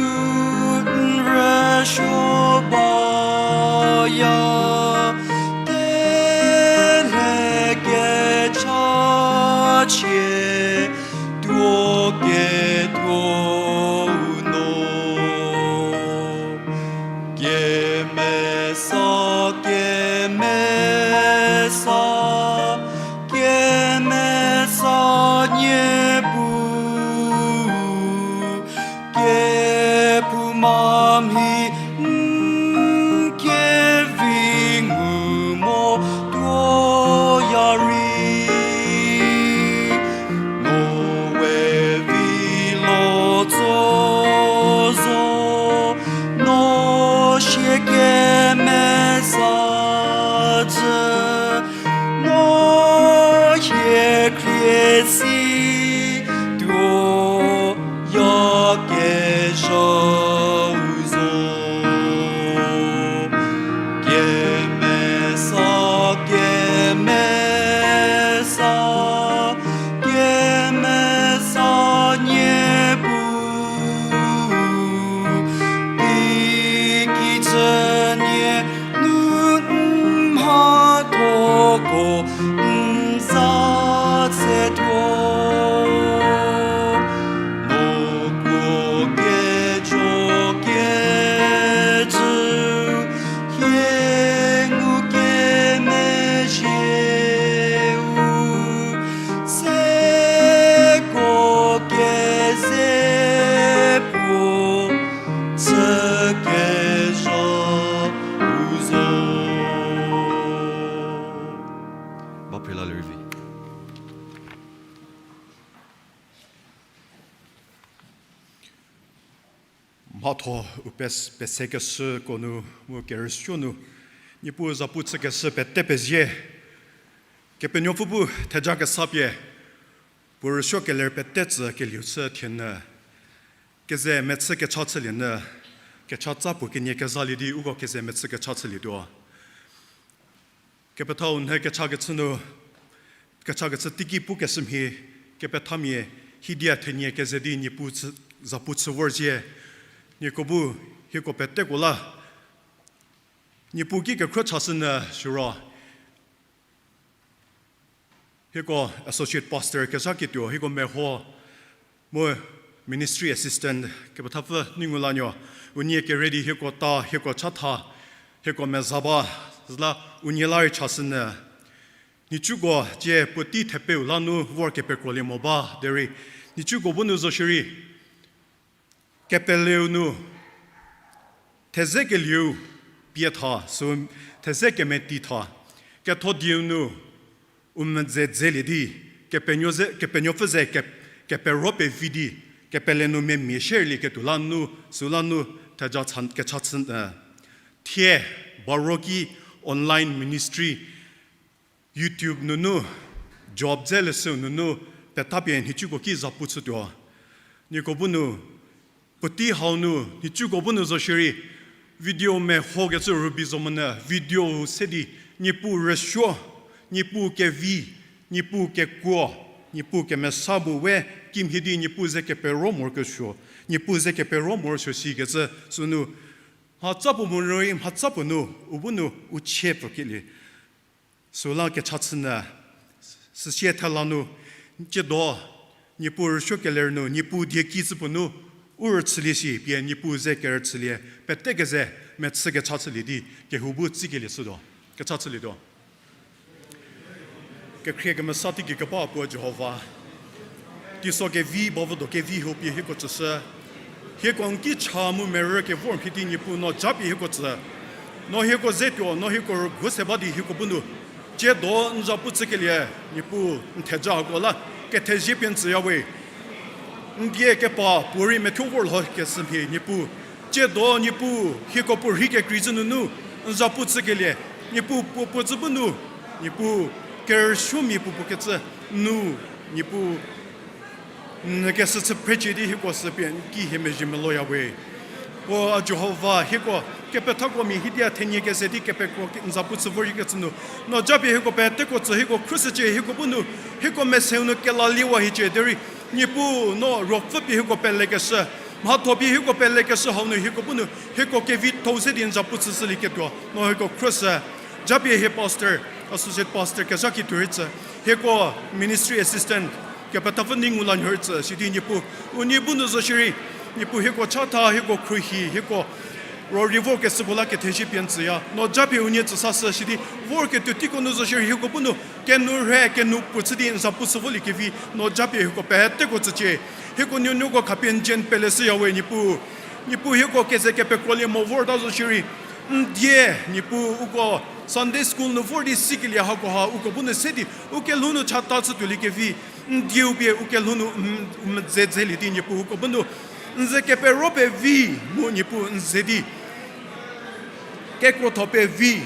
n rüsuo baya, tele kechachie tuo ketuo no. Kemesa, kemesa, kemesa Niepuu, kephouma mhi n kevi ngu mo tuoya rei, no we vi lo tso zo, no sie kemesa cü, no hie khrie si tuoya kezhau zo. Kemesa, kemesa, kemesa Niepuu, teiki chünie nu n mhathoko n za tsetuo. No kuo kejo kejüu, hie ngukemezhieu, seko keze puo chü kezhau zo. Ba phela lervi. Mhatho u pes-, pesekeshüko nu, mu kerüsuo nu, Niepuu zapu chükeshü pete pezie. Kepenuopfü bu theja kesa pie, puo rüsuo keler pete tsü kelieu chü thienyü. Keze mechü kecha chülienyü, kecha tsa puo kenie kezalie di uko keze mechü kecha chülietuo. Kepethau nhie kechakechü nu, kechakechü teiki pukeshü mhie, kepethamia, hiedia thenie keze di Niepuu chü-, zapu chü vorzhie. Nieko bu, hieko peteko la, Niepuu ki kekhro chashünyü siro. Hieko associate pastor kezhaketuo, hieko meho mu ministry assistant kepethapfü Neingu Lanuo, unie kere di hieko ta, hieko chatha, hieko meza ba, süla unie la rei chashünyü. Nhicuko cie puotei thepeu la nu vor kepekrolie mo ba derei, nhicuko bu nu zo shierei, kepeleu nu, thezekelieu pie tha, sü theze kemeti tha, kethodieu nu, u medze dzelie di, Kepenuo ze, Kepenuopfü ze ke-, kepero pevi di, kepele nu memia shierlieketuo la nu, süla nu, theja tsa-, kecha chü, eh, thie, baro ki online ministry, YouTube nunu, job dze leshüu nunu, petapie nhicuko ki zapu chütuo. Nieko bu nu, puotei hau nu, nhicuko bu nu zo shierei, video mehokecü rübei zo monyü, video se di, Niepuu rüsuo, Niepuu kevi, Niepuu kekuo, Niepuu kemesa bu we, kimhie di Niepuu ze kepero morokesuo, Niepuu ze kepero morosuo sikecü, sünu, mhatsa puo morei, mhatsa puo nu, u bu nu, u chie pfükelie. Süla kecha chünyü, süsie thela nu, ciedo, Niepuu rüsuo keler nu, Niepuu die ki tsü puo nu, u rüchülie shi pie Niepuu ze kerüchülie, pete keze, mechü kecha chülie di, kehou bu tsikelie shütuo, kecha chülietuo. Kekhrie kemesa teigei keba puo Jihova, teiso kevi bavüdo kevi hau pie hieko tsüshü. Hieko n ki cha mu merü kevor mhie di Niepuu no japie hieko tsü. No hieko ze tuo, no hieko rügu se ba di hieko bu nu. Tsiedo n zapu tsükelie, Niepuu n theja hako la, kethezie pie n tsüya we. N die kepa puorei methuo vor lho kesü mhie Niepuu. Tsiedo Niepuu hieko puo rhei kekrei zhü nunu, n zapu tsükelie, Niepuu puo puo tsü bu nu, Niepuu kerüsuomia puo puo kecü nu, Niepuu n kesü chü phrecie di hieko sü pie n ki hie mezhie meloya we. Puo a Jihova hieko kepethako mia hiedia thenie keze di kepekro n zapu chü vorzhie kecü nu, no japie hieko peteko tsü hieko khrüshücie, hieko bu nu, hieko meseu nu kelaliewa hiecie derei, Niepuu no ruopfü pie hieko pelekeshü, mhatho pie hieko pelekeshü hau nu hieko bu nu, hieko kevitho-u se di n zapu chüshülieketuo no hieko khrüshü. Japie hie pastor, associate pastor kezha ki tuo rei tsü, hieko ministry assistant kepethapfü nei ngu la nuo rei tsü, sidi Niepuu, unie bu nu zo shierei, Niepuu hieko chatha, hieko khruohi, hieko rorei vorkeshüko la kethezie pie n tsüya. No japie unie tsü sashü sidi, vorketuo teiko nu zo shierei hieko bu nu, kenourhei, kenou puo chü di n zapu chü voliekevi, no japie hieko peteko tsücie. Hieko nuonuoko khapie n zie n pele shüya we Niepuu. Niepuu hieko keze kepekrolie mo vorta zo shierei, n die, Niepuu uko Sunday school nu vor di sikelie hakoha uko bu nu se di, u kelhou nu chatha chütuoliekevi, n dieu pie u kelhou nu, u medze dzelie di Niepuu uko bu nu, n ze kepero pevi, mu Niepuu n ze di kekrotho pevi,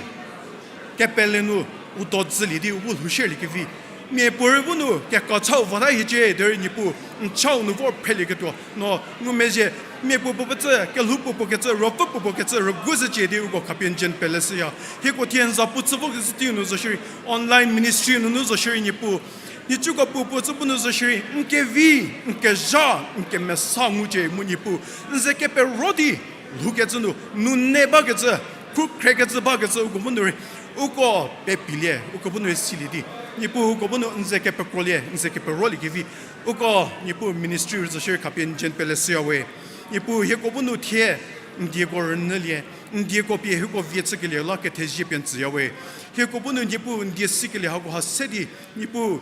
kepele nu u do dzülie di u bu lhou shierliekevi, miapuorei bu nu kekachau vata hiecie derei Niepuu n chau nu vor phrelieketuo no ngumezhie, miapuo puo puo kecü, kelhou puo puo kecü, ruopfü puo puo kecü rügu zhücie di uko khapie n zie n pele shüya. Hieko thie n zapu chü vokecü teiu nu zo shierei, online ministry nunu zo shierei Niepuu, nhicuko puo puo tsü bu nu zo shierei, n kevi, n kezha, n kemesa ngucie mu Niepuu, n ze kepero di lhoukecü nu, nune bakecü, khrukhrekecü bakecü uko bu nu rei, uko pepilie, uko bu nu rei silie di, Niepuu uko bu nu n ze kepekrolie, n ze keperoliekevi, uko Niepuu ministry rei zo shierei khapie n zie n pele shüya we. Niepuu hieko bu nu thie n dieko rünyülie, n dieko pie hieko vie chükelie la kethezie pie n tsüya we. Hieko bu nu Niepuu n die sikelie hakoha se di, Niepuu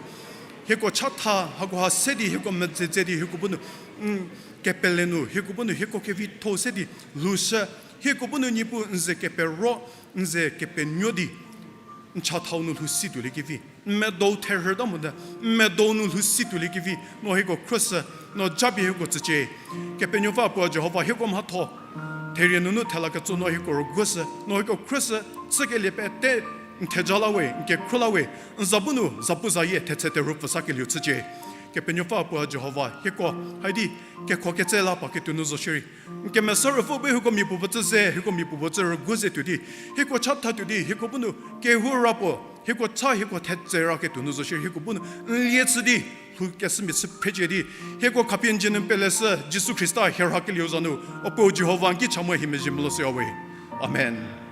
hieko chatha hakoha se di, hieko medze dze di, hieko bu nu, n kepele nu, hieko bu nu, hieko kevitho-u se di, lhoushü, hieko bu nu Niepuu n ze kepero, n ze kepenuo di, n chathau nu lhou situoliekevi, n medou therhüta mote, n medou nu lhou situoliekevi no hieko khrüshü, no japie hieko tsücie. Kepenuopfü puo Jihova hieko mhatho therie nunu thela ketso no hieko rüguoshü, no hieko khrüshü, chükelie pete n theja la we, n kekhro la we, n za bu nu zapuzayie thetse terhu pfü sakelieu chücie. Kepenuopfü puo Jihova hieko, haidi, kekho ketse la pa ketuo nu zo shierei, n kemesa ruopfü bu hieko mia puopuo tsü ze, hieko mia puopuo tsü rüguo ze tuo di, hieko chatha tuo di, hieko bu nu kehou ra puo, hieko cha hieko thetse ra ketuo nu zo shierei, hieko bu nu n lie chü di, lhoukeshümia chü phrecie di, hieko khapie n zie nu peleshü, Jisu Khrista hie rhakelieu za nu, o puo Jihova n ki cha mu hie mezhie melou shüya we. Amen.